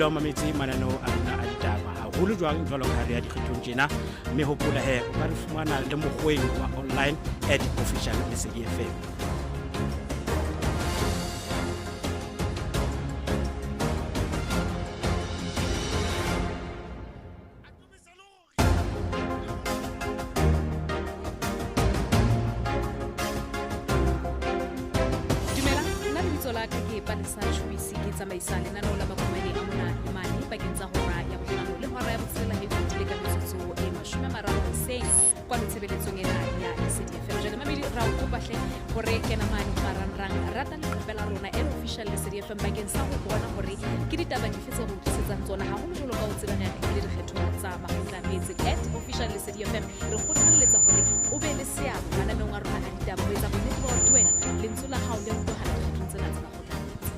Dula o mametse mananeo a rona a ditaba haholo jwang jwalo ka ha re ya dikgethong tjena, mme hopola he o ka re fumana le mokgweng wa online at official Lesedi FM. Dumelang, nna lebitso la ka ke Palesa Chubisi, ke tsamaisa lenaneo la Makumane a mona le mane pakeng tsa hora ya bohlano le hora ya botshelela he fetile ka metsotso e 30 hoseng kwano tshebeletsong ena ya Lesedi FM. Jwale mamedi ra o kopa hle hore kena mane ho marangrang, rata leqephe la rona e official Lesedi FM bakeng sa ho bona hore ke ditaba dife tse re utlwisetsang tsona, haholo jwalo ka o tseba re atlehile dikgethong tsa makgotla a metse. At official Lesedi FM re kgothalletsa hore o be le seabo mananeong a rona a ditaba ho etsa bonnete ba hore le wena lentswe la hao le utlwahala dikgethong tsena tsa makgotla a metse.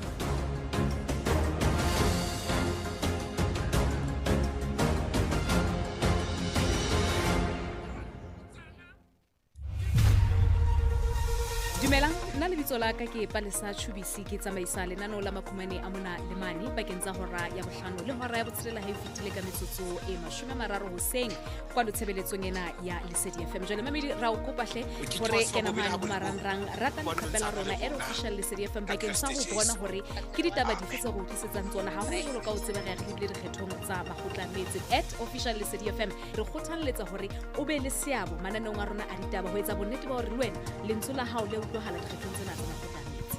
Dumelang, nna lebitso la ka ke Palesa Chubisi, ke tsamaisa lenaneo la Makumane a mona le mane pakeng tsa hora ya bohlano le hora ya botshelela he fetile ka metsotso e 30 hoseng kwano tshebeletsong ena ya Lesedi FM. Jwale mamedi ra o kopa hle hore kena mane ho marangrang, rata leqephe la rona e official Lesedi FM bakeng sa ho bona hore ke ditaba dife tse re utlwisetsang tsona, haholo jwalo ka o tseba re atlehile dikgethong tsa makgotla a metse. At official Lesedi FM re kgothalletsa hore o be le seabo mananeong a rona a ditaba ho etsa bonnete ba hore le wena lentswe la hao le utlwahala dikgethong tsena tsa makgotla a metse.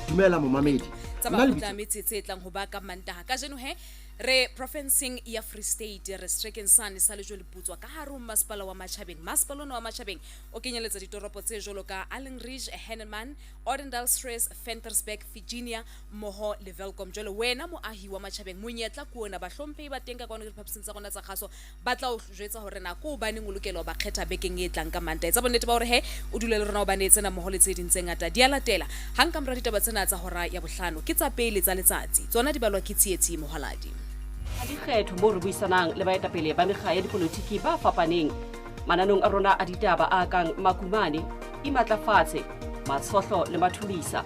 Dumela momamedi. Tsa makgotla a metse tse tlang ho ba ka Mantaha. Kajeno he re profenseng ya Free State, re seterekeng sane sa Lejwe Leputswa ka hare ho masepala wa Matjhabeng. Masepala ona wa Matjhabeng o kenyeletsa ditoropo tse jwalo ka Allenridge, Henneman, Odendaalsrus, Ventersburg, Virginia mmoho le Welkom. Jwale wena moahi wa Matjhabeng, monyetla ke ona. Bahlomphehi ba teng ka kwano diphaposing tsa rona tsa kgaso ba tla o jwetsa hore na ke hobaneng o lokela ho ba kgetha bekeng e tlang ka Mantaha. Etsa bonnete ba hore he o dule le rona hobane tsena mmoho le tse ding tse ngata di a latela hang ka mora ditaba tsena tsa hora ya bohlano. Ke tsa pele tsa letsatsi. Tsona di balwa ke Tsietsi Mohwaladi. A dikgetho moo re buisanang le baetapele ba mekga ya dipolotiki ba fapaneng mananong a rona a ditaba a kang Makumane, Imatlafatse, Matshohlo le Mathumisa.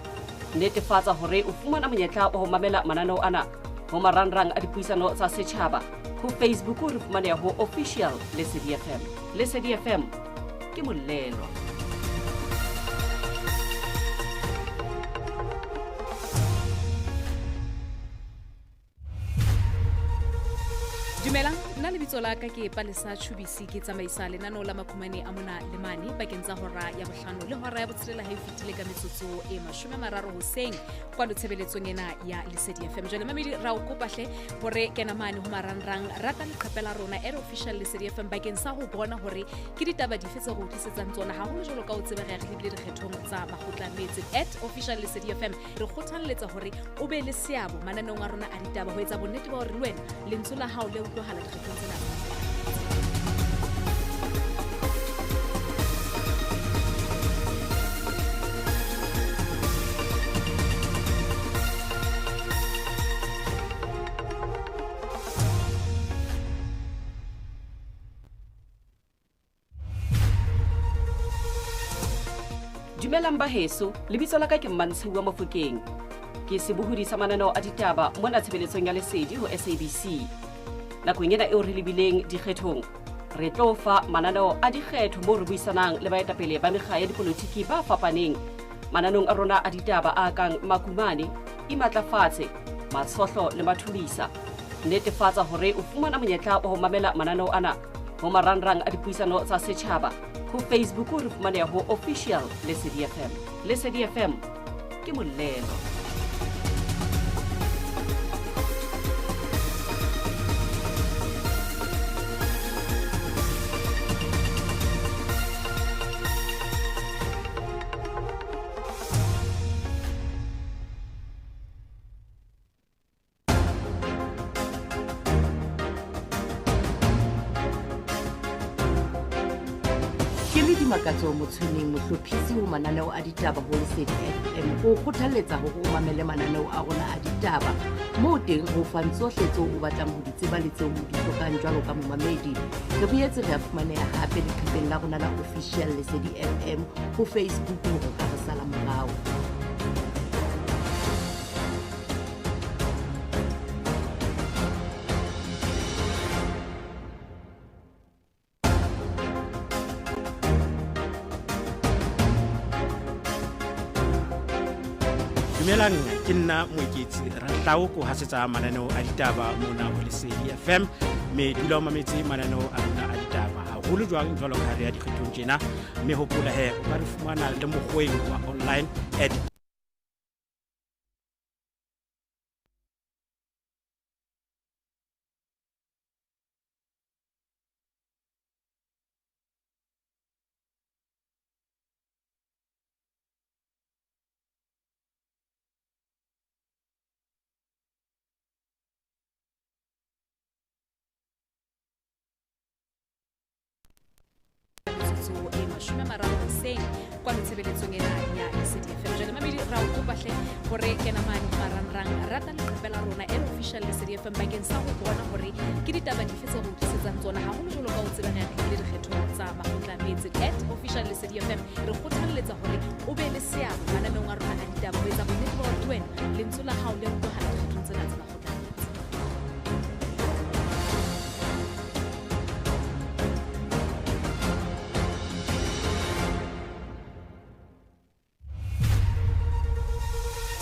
Netefatsa hore o fumana monyetla wa ho mamela mananeo ana ho marangrang a dipuisano tsa setjhaba. Ho Facebook re fumaneha ho official Lesedi FM. Lesedi FM ke molelo. Dumelang, nna lebitso la ka ke Palesa Chubisi, ke tsamaisa lenaneo la Makumane a mona le mane pakeng tsa hora ya bohlano le hora ya botshelela he fetile ka metsotso e 30 hoseng kwano tshebeletsong ena ya Lesedi FM. Jwale mamedi ra o kopa hle hore kena mane ho marangrang, rata leqephe la rona e official Lesedi FM bakeng sa ho bona hore ke ditaba dife tse re utlwisetsang tsona, haholo jwalo ka o tseba re atlehile dikgethong tsa makgotla a metse. At official Lesedi FM re kgothalletsa hore o be le seabo mananeong a rona a ditaba ho etsa bonnete ba hore le wena lentswe la hao le utlwahala dikgethong tsena. Dumelang ba heso, lebitso la ka ke Mmantsheuwa Mofokeng. Ke sebohodi sa mananeo a ditaba mona tshebeletsong ya Lesedi ho SABC. Nakong ena eo re lebileng dikgethong, re tlo fa mananeo a dikgetho moo re buisanang le baetapele ba mekga ya dipolotiki ba fapaneng mananong a rona a ditaba a kang Makumane, Imatlafatse, Matshohlo le Mathumisa. Netefatsa hore o fumana monyetla wa ho mamela mananeo ana ho marangrang a dipuisano tsa setjhaba. Ho Facebook re fumaneha ho official Lesedi FM. Lesedi FM ke molelo. Dimakatso Motshweneng, mohlophisi ho mananeo a ditaba ho Lesedi FM. Ho kgothalletsa hore o mamele mananeo a rona a ditaba moo teng re o fang tsohle tseo o batlang ho di tseba le tseo o di hlokang jwalo ka momamedi. Re boetse re a fumaneha hape leqhepeng la rona la Official Lesedi FM ho Facebook hore o ka re sala morao. Dumelang, ke nna Moeketsi Ratlao, ko hasetsa mananeo a ditaba mona ho Lesedi FM, mme dula o mametse mananeo a rona a ditaba haholo jwang jwalo ka ha re ya dikgethong tjena. Mme hopola he, o ka re fumana le mokgweng wa online at Metsotso e 30 hoseng kwano tshebeletsong ena ya Lesedi FM. Jwale mamedi, ra o kopa hle hore kena mane ho marangrang, rata leqephe la rona L Official Lesedi FM bakeng sa ho bona hore ke ditaba dife tse re o tlisetsang tsona, haholo jwalo ka o tseba re atlehile dikgethong tsa makgotla a metse. At Official Lesedi FM re kgothalletsa hore o be le seabo mananeong a rona a ditaba ho etsa bonnete ba hore le wena lentswe la hao le utlwahala dikgethong tsena tsa makgotla a metse.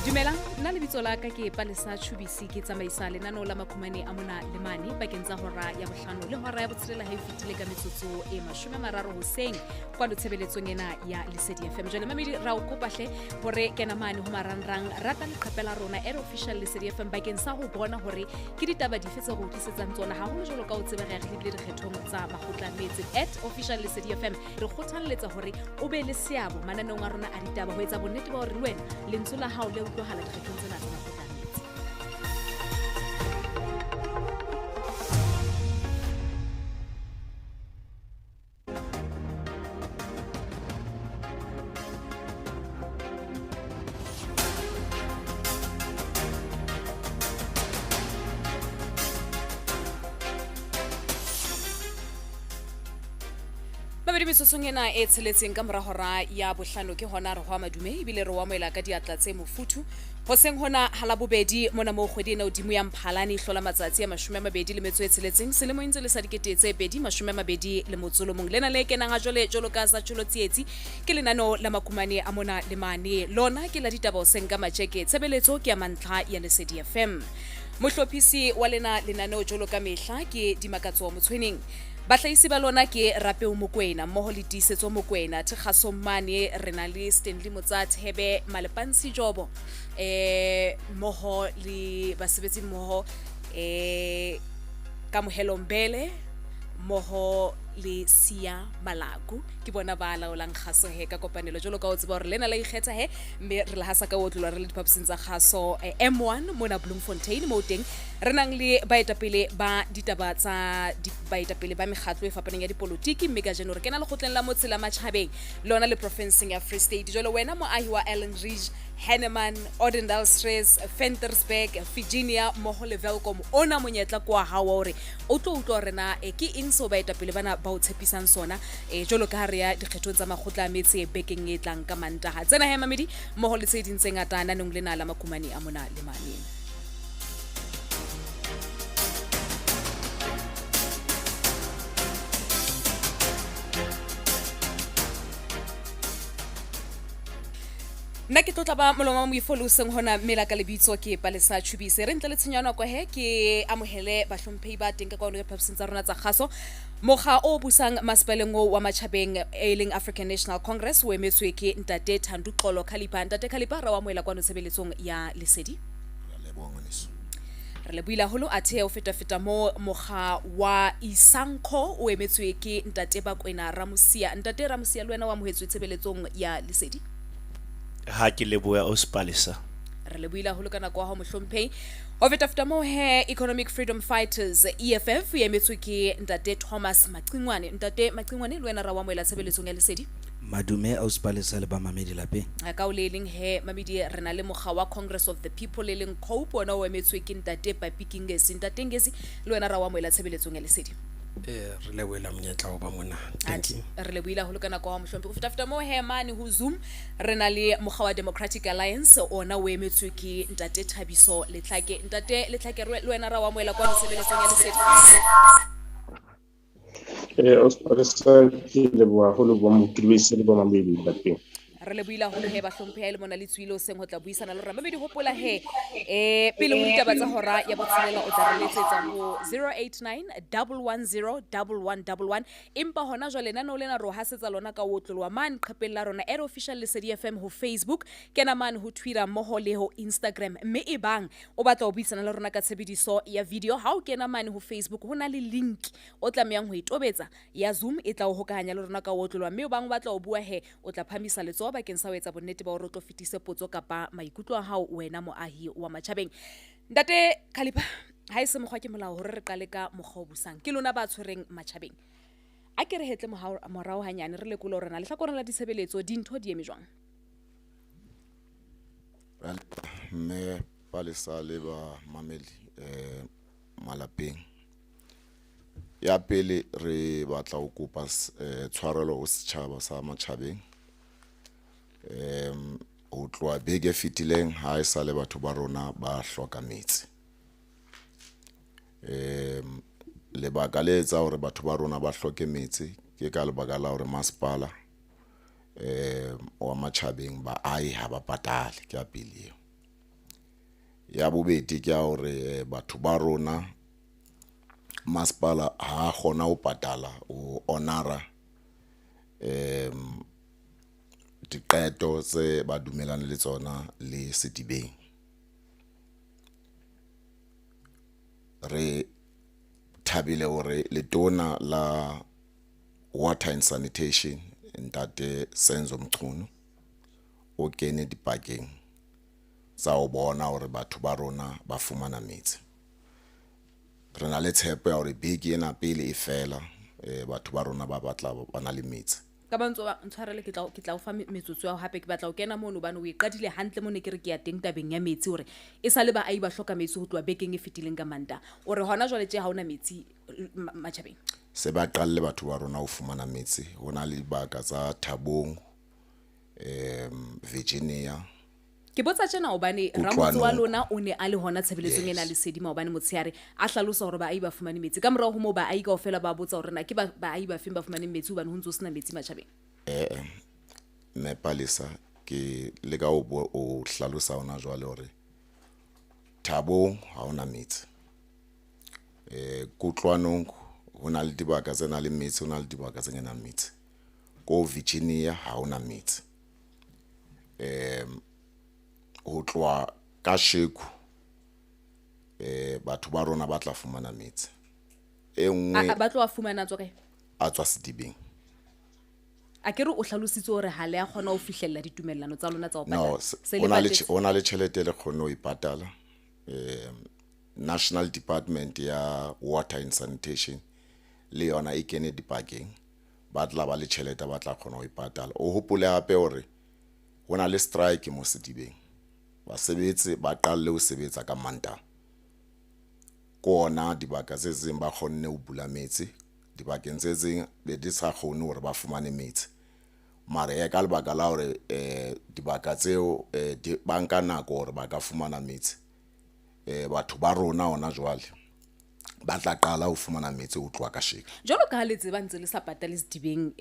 Dumelang, nna lebitso la ka ke Palesa Tshubisi, ke tsamaisa lenaneo la Makhumane a mona le mane pakeng tsa hora ya 5 le hora ya 6 ha e fetile ka metsotso e 30 hoseng kwano tshebeletsong ena ya Lesedi FM. Jwale mamedi, ra o kopa hle hore kena mane ho marangrang, rata leqephe la rona L Official Lesedi FM bakeng sa ho bona hore ke ditaba dife tse re o tlisetsang tsona, haholo jwalo ka o tseba re atlehile dikgethong tsa makgotla a metse. At Official Lesedi FM re kgothalletsa hore o be le seabo mananeong a rona a ditaba ho etsa bonnete ba hore le wena lentswe la hao le utlwahala dikgethong tsena tsa makgotla a metse. Mabedi metsotsong ena e tsheletseng ka mora hora ya 5 ke hona re hwa madume ebile re o amohela ka diatla tse mofuthu. Hoseng hona ha Labobedi mona moo kgwedi ena hodimo ya Mphalane e hlola matsatsi a 26 selemo e ntse le sa 2021. Lena le kenang ha jwale jwalo ka sa Tjolo Tsietsi ke lenaneo la Makumane a mona le mane. Lona ke la ditaba hoseng ka matjeke, tshebeletso ke ya mantlha ya Lesedi FM. Mohlophisi wa lena lenaneo jwalo ka mehla ke Dimakatso Motshweneng. Bahlahisi ba lona ke Rapeo Mokwena mmoho le Tiisetso Mokwena. Thekgasong mane re na le Stanley Motsathebe, Malepansi Jobo, mmoho le basebetsi mmoho, Kamohelo Mbele mmoho le Sia Malaku, ke bona ba laolang kgaso he ka kopanelo. Jwalo ka o tseba hore lena la ikgetha he, mme re le hasa ka otlolwa re le diphaposing tsa kgaso M1 mona Bloemfontein, moo teng re nang le baetapele ba ditaba tsa baetapele ba mekgatlo e fapaneng ya dipolotiki, mme kajeno re kena lekgotleng la motse la Matjhabeng lona le profenseng ya Free State. Jwale wena moahi wa Allen Ridge, Henneman, Odendaalsrus, Ventersburg, Virginia mmoho le Welkom, ona monyetla kwa hao wa hore o tlo utlwa hore na ke eng seo baetapele bana ba o tshepisang sona, jwalo ka ha re ya dikgethong tsa makgotla a metse bekeng e tlang ka Mantaha. Tsena he mamedi mmoho le tse ding tse ngata nanong lena la Makumane a mona le mane. Nna ke tlotla ba molomo wa moifo le hoseng hona, mme la ka lebitso ke Palesa Tshubise. Re ntle le tshenyo ya nako he, ke amohele bahlomphehi ba teng ka kwano diphaposing tsa rona tsa kgaso. Mokga o busang masepaleng oo wa Matjhabeng e leng African National Congress o emetswe ke Ntate Thandu Xolo Khalipa. Ntate Khalipa, ra o amohela kwano tshebeletsong ya Lesedi. Re a leboha ngwaneso. Re lebohile haholo. Athe o feta-feta mo mokga wa Isanko o emetswe ke Ntate Bakwena Ramosia. Ntate Ramosia, le wena o amohetswe tshebeletsong ya Lesedi. Ha ke leboha o Palesa. Re lebohile haholo ka nako ya hao mohlomphehi. Ho feta-feta moo he, Economic Freedom Fighters, EFF, e emetswe ke Ntate Thomas Maqingwane. Ntate Maqingwane, le wena ra o amohela tshebeletsong ya Lesedi. Madume ausi Palesa le bamamedi lapeng. Ka o le leng he, mamedi, re na le mokga wa Congress of the People e leng COPE, ona o emetswe ke Ntate Papi Kingesi. Ntate Ngesi, le wena ra o amohela tshebeletsong ya Lesedi. Re lebohela monyetla wa ba mona. Thank you. Re lebohile haholo ka nako ya hao mohlomphehi. Ho feta-feta moo he, mane ho Zoom re na le mokga wa Democratic Alliance, ona o emetswe ke Ntate Thabiso Letlhake. Ntate Letlhake, le wena ra o amohela kwano tshebeletsong ya Lesedi. Ausi Palesa, ke leboha haholo bo Mokilwese le bo mamedi lapeng. Re lebohile haholo he bahlomphehi ha e le mona le tswile hoseng ho tla buisana le rona. Mamedi, hopola he, pele ho ditaba tsa hora ya botshelela o tla re letsetsa ho 089 110 1111. Empa hona jwale lenaneo lena re o hasetsa lona ka ho otloloha mane qhepeng la rona at Official Lesedi FM ho Facebook, kena mane ho Twitter mmoho le ho Instagram. Mme e bang o batla ho buisana le rona ka tshebediso ya video, ha o kena mane ho Facebook ho na le link o tlamehang ho e tobetsa ya Zoom e tla o hokahanya le rona ka ho otloloha. Mme o bang o batla ho bua he, o tla phamisa letsoho bakeng sa ho etsa bonnete ba hore o tlo fetise potso kapa maikutlo a hao wena moahi wa matjhabeng. Ntate Khalipa, ha e se mokgwa ke molao hore re qale ka mokgwa o busang, ke lona ba tshwereng matjhabeng. A ke re hetle morao hanyane re lekole hore na lehlakoreng la ditshebeletso dintho di eme jwang. Mme Palesa le ba mameli malapeng. Ya pele re batla ho kopa tshwarelo ho setjhaba sa matjhabeng. Ho tloha beke e fetileng ha e sa le batho ba rona ba hloka metsi. Lebaka le etsa hore batho ba rona ba hloke metsi ke ka lebaka la hore masepala wa matjhabeng baahi ha ba patale, ke ya pele eo. Ya bobedi ke ya hore batho ba rona masepala ha kgona ho patala o honora diqeto tse ba dumelane le tsona le sedibeng. Re thabile hore letona la Water and Sanitation Ntate Senzo Mchunu o kene dipakeng tsa ho bona hore batho ba rona ba fumana metsi. Re na le tshepo ya hore beke ena pele e fela, batho ba rona ba batla ba na le metsi. Ka mantswe a ntshwarele, ke tla o fa metsotso ya hao hape, ke batla ho kena mono hobane o e qadile hantle mo ne ke re ke ya teng tabeng ya metsi, hore e sa le baahi ba hloka metsi ho tloha bekeng e fetileng ka Mantaha. O re hona jwale tje ha hona metsi matjhabeng. Se ba qalle batho ba rona ho fumana metsi. Ho na le dibaka tsa Thabong, Virginia. Ke botsa tjena hobane ramotse wa lona o ne a le hona tshebeletsong ena Lesedi maobane motshehare, a hlalosa hore baahi ba fumane metsi. Ka morao ho moo baahi kaofela ba botsa hore na ke baahi ba feng ba fumaneng metsi hobane ho ntso sena metsi matjhabeng. Mme Palesa, ke leka ho o hlalosa hona jwale hore Thabong ha hona metsi. Kutlwanong ho na le dibaka tse nang le metsi, ho na le dibaka tse nang metsi. Ko Virginia ha hona metsi. Ho tloha ka sheku batho ba rona ba tla fumana metsi. E nngwe ba tlo fumana tswa kae? A tswa sedibeng. A ke re o hlalositse hore ha le a kgona ho fihlella ditumellano tsa lona tsa ho patala. No, o na le tjhelete le kgonne ho ipatala. National Department ya Water and Sanitation le yona e kene dipakeng, ba tla ba le tjhelete ba tla kgona ho ipatala. O hopole hape hore ho na le strike mo sedibeng. Basebetsi ba qalle ho sebetsa ka Mantaha. Ko ona dibaka tse tseng ba kgonne ho bula metsi, dibakeng tse tseng be di sa kgone hore ba fumane metsi. Mara ya ka lebaka la hore dibaka tseo ba nka nako hore ba ka fumana metsi. Batho ba rona hona jwale ba tla qala ho fumana metsi ho tloha ka sheko. Jwalo ka ha le tseba ntse le sa patale sedibeng,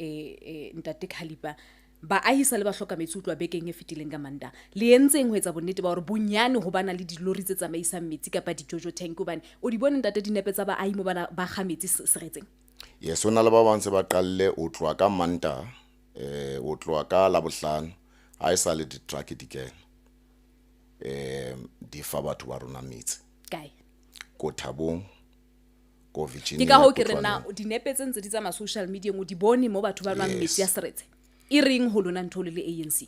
Ntate Khalipa, baahi sa le ba hloka metsi ho tloha bekeng e fetileng ka Mantaha. Le entseng ho etsa bonnete ba hore bonyane ho bana le dilori tse tsamaisang metsi kapa di-jojo tank, hobane o di bone ntate dinepe tsa baahi mo bana ba kga metsi seretseng? Yes, ho na le ba bang se ba qalle ho tloha ka Mantaha, ho tloha ka Labohlano, ha e sa le di-truck di kena. Di fa batho ba rona metsi. Kae? Ko Thabong, ko Virginia. Ke ka hoo ke re na dinepe tse ntse di tsamaya social media o di bone mo batho ba nwang metsi ya seretse. E reng ho lona ntho le le ANC?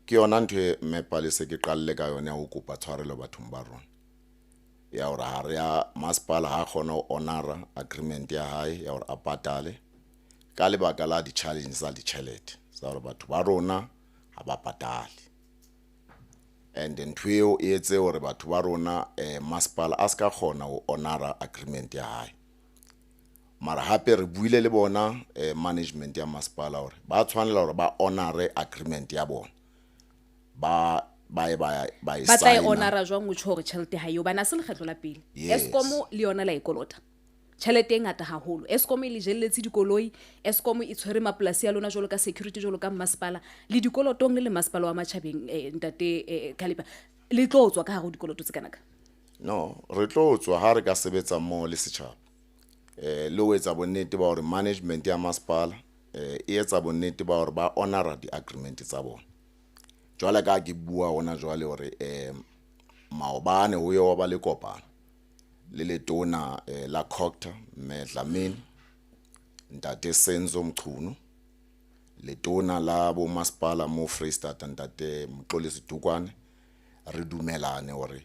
Ke yona ntho e mme Palese ke qalle ka yona ya ho kopa tshwarelo bathong ba rona. Ya hore ha re ya masepala ha kgona ho honora agreement ya hae ya hore a patale ka lebaka la di-challenge tsa ditjhelete tsa hore batho ba rona ha ba patale. And ntho eo e etse hore batho ba rona masepala a ska kgona ho honora agreement ya hae. Mara hape re buile le bona management ya masepala hore ba tshwanela hore ba honore agreement ya bona. Ba ba e ba ba e Ba tla e sign-a. honora jwang o tjho hore tjhelete ha eo bana se lekgetlo la pele. Yes. Eskom le yona la e kolota. Tjhelete e ngata haholo. Eskom e le jelletse dikoloi, Eskom e tshwere mapolasi a lona jwalo ka security jwalo ka masepala le dikolotong le le masepala wa matjhabeng ntate Khalipa. Le tlo tswa ka hare ho dikoloto tse kana ka. No, re tlo tswa ha re ka sebetsa mmoho le setjhaba. Le ho etsa bonnete ba hore management ya masepala e etsa bonnete ba hore ba honora di-agreement tsa bona. Jwale ka ke bua hona jwale hore maobane ho yo ba le kopano le letona la Cogta mme Dlamini, ntate Senzo Mchunu, letona la bo masepala mo Freistata ntate Mxolisi Dukwane, re dumelane hore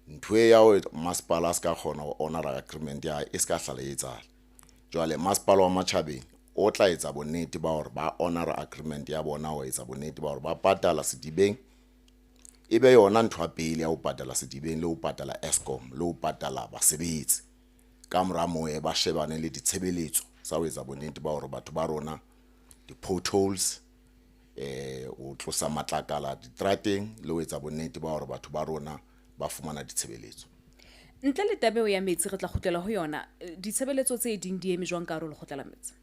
ntho e ya hore masepala a ska kgona ho honora agreement ya hae e ska hlala e etsahala. Jwale masepala wa matjhabeng o tla etsa bonnete ba hore ba honora agreement ya bona ho etsa bonnete ba hore ba patala sedibeng. E be yona ntho ya pele ya ho patala sedibeng le ho patala Eskom le ho patala basebetsi. Ka mora moo ba shebane le ditshebeletso tsa ho etsa bonnete ba hore batho ba rona di-potholes ho tlosa matlakala ditrateng le ho etsa bonnete ba hore batho ba rona ba fumana ditshebeletso. Ntle le tabeo ya metsi re tla kgutlela ho yona, ditshebeletso tse ding di eme jwang ka hare ho lekgotla la metsi?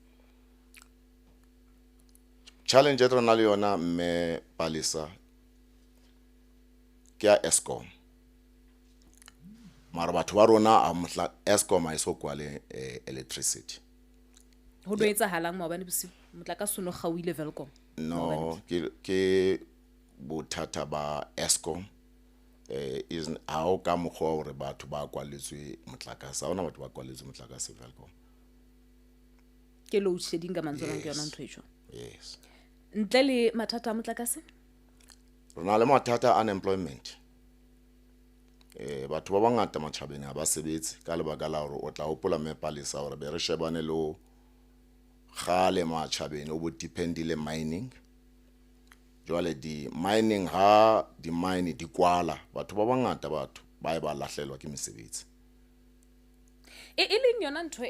Challenge e re na le yona mme Palesa ke ya Eskom. Mara batho ba rona a mohla Eskom ha e so kwale electricity. Ho no etsahalang maobane bosiu? Motlakase o no kgaohile Welkom. No, ke bothata ba Eskom. Is ha o ka mokgwa hore batho ba kwalletswe motlakase. Ha hona batho ba kwalletswe motlakase Welkom. Ke load shedding ka mantswe a mang ke yona ntho e tjho. Yes. Ntle le mathata a motlakase? Re na le mathata a unemployment. Batho ba bangata matjhabeng ha ba sebetse ka lebaka la hore o tla hopola mme Palesa hore be re shebane le ho kgale matjhabeng o bo dependile mining. Jwale di mining ha di mine di kwala batho ba bangata batho ba e ba lahlelwa ke mesebetsi. E leng yona ntho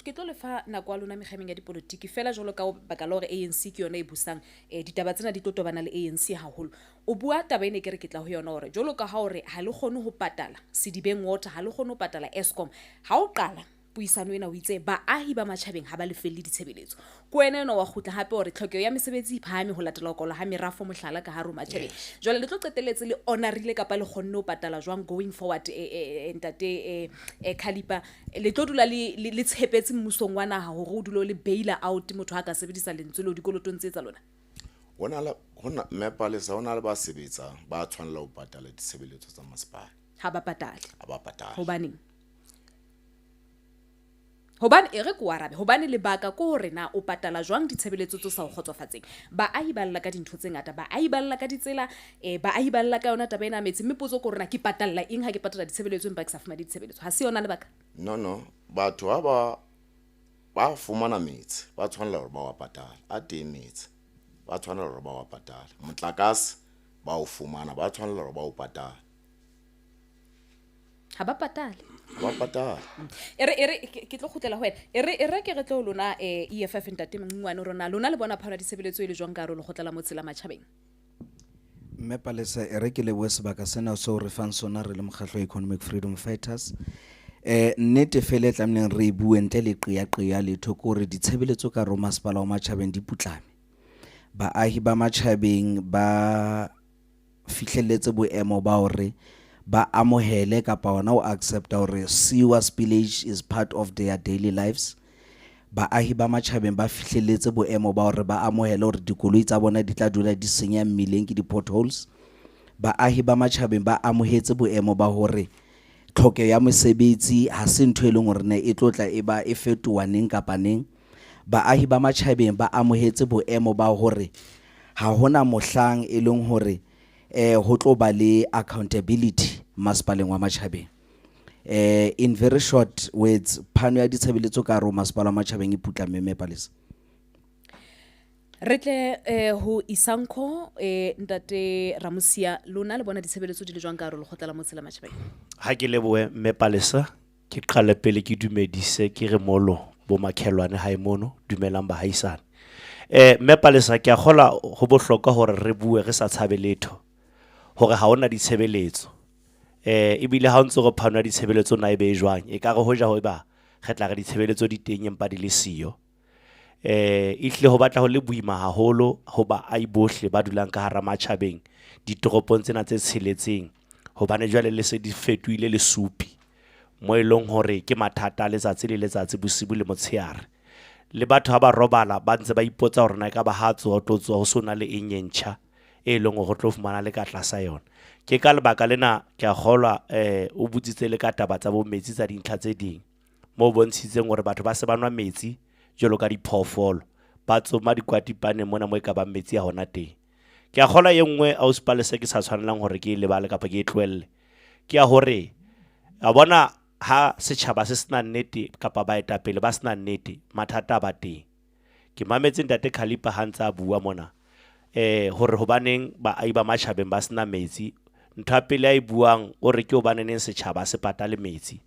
ke tlo lefa nako ya lona mekgameng ya dipolotiki fela jwalo ka baka la hore ANC ke yona e busang, ditaba tsena di tlo tobana le ANC haholo. O bua taba ene ke re ke tla ho yona hore jwalo ka ha hore ha le kgone ho patala Sedibeng Water, ha le kgone ho patala Eskom. Ha o qala puisano ena o itse baahi ba matjhabeng ha ba lefelle ditshebeletso. Ke wena enwa wa kgutla hape hore tlhokeho ya mesebetsi e phahame ho latela ho kwalwa ha merafo mohlala ka hare ho matjhabeng. Jwale le tlo qetelletse le honorile kapa le kgonne ho patala jwang going forward, ntate Khalipa, le tlo dula le tshepetse mmusong wa naha hore o dule o le bail out motho ha ka sebedisa lentswe leo dikolotong tse tsa lona? Hona le, hona, mme Palesa, hona le ba sebetsang ba tshwanela ho patala ditshebeletso tsa masepala. Ha ba patale. Ha ba patale. Hobaneng? Hobane e re ko arabe, hobane lebaka ke hore na o patala jwang ditshebeletso tse sa o kgotsofatseng. Baahi ba lla ka dintho tse ngata, baahi ba lla ka ditsela, baahi ba lla ka yona taba ena ya metsi, mme potso ke hore na ke patalla eng ha ke patala ditshebeletso empa ke sa fumane ditshebeletso. Ha se yona lebaka? No, no, batho ha ba fumana metsi, ba tshwanela hore ba wa patale. A teng metsi, ba tshwanela hore ba wa patale. Motlakase ba o fumana, ba tshwanela hore ba o patale. Ha ba patale. Ba patale. E re, ke tlo kgutlela ho wena. E re ke re tlo lona, EFF ntate Mngwane rona, lona le bona phano ya ditshebeletso e le jwang ka hare ho lekgotla la motse la matjhabeng? Mme Palesa, e re ke lebohe sebaka sena seo re fang sona re le mokgatlo wa Economic Freedom Fighters. Nnete fela e tlamehileng re e bue ntle le qeaqea letho ke hore ditshebeletso ka hare ho masepala wa matjhabeng di putlame. Baahi ba matjhabeng ba fihlelletse boemo ba hore ba amohele kapa hona ho accepta hore sewer spillage is part of their daily lives. Baahi ba matjhabeng ba fihlelletse boemo ba hore ba amohele hore dikoloi tsa bona di tla dula di senya mmileng ke di-potholes. Baahi ba matjhabeng ba amohetse boemo ba hore tlhokeho ya mosebetsi ha se ntho e leng hore ne e tlo tla e ba e fetoha neng kapa neng. Baahi ba matjhabeng ba amohetse boemo ba hore Ha hona mohlang e leng hore ho tlo ba le accountability masepaleng wa Matjhabeng. In very short words, phano ya ditshebeletso ka hare ho masepala wa Matjhabeng e putlamme, Mme Palesa. Re tle ho Isanko, Ntate Ramosia, lona le bona ditshebeletso di le jwang ka hare ho lekgotla la motse la Matjhabeng? Ha ke lebohe, Mme Palesa. Ke qale pele ke dumedise ke re molo bo makhelwane hae mono, dumelang bahaisane. Mme Palesa, ke a kgolwa ho bohlokwa hore re bue re sa tshabe letho hore ha hona ditshebeletso. Ebile ha o ntso re phano ya ditshebeletso na e be e jwang, e ka re hoja ho eba re tla re ditshebeletso di teng empa di le siyo. Ehlile ho batla ho le boima haholo ho baahi bohle ba dulang ka hara Matjhabeng ditoropong tsena tse tsheletseng, hobane jwale le se di fetohile lesupi mo e leng hore ke mathata a letsatsi le letsatsi, bosibu le motshehare. Le batho ha ba robala ba ntse ba ipotsa hore na ekaba ha tsoha o tlo tsoha ho so na le eng e ntjha e leng hore o tlo fumana le ka tlasa yona. Ke ka lebaka lena ke a kgolwa o botsitse le ka taba tsa bo metsi tsa dintlha tse ding, mo bontshitseng hore batho ba se ba nwa metsi jwalo ka diphoofolo, ba tsoma dikwatipaneng mona mo e ka bang metsi a hona teng. Ke a kgolwa e nngwe ausi Palesa ke sa tshwanelang hore ke e lebale kapa ke e tlohelle, ke ya hore a bona ha setjhaba se sena nnete kapa baetapele ba sena nnete, mathata a ba teng. Ke mametse Ntate Khalipa ha ntse a bua mona hore hobaneng baahi ba Matjhabeng ba sena metsi. Ntho ya pele a e buang o re ke hobaneneng setjhaba se patale metsi.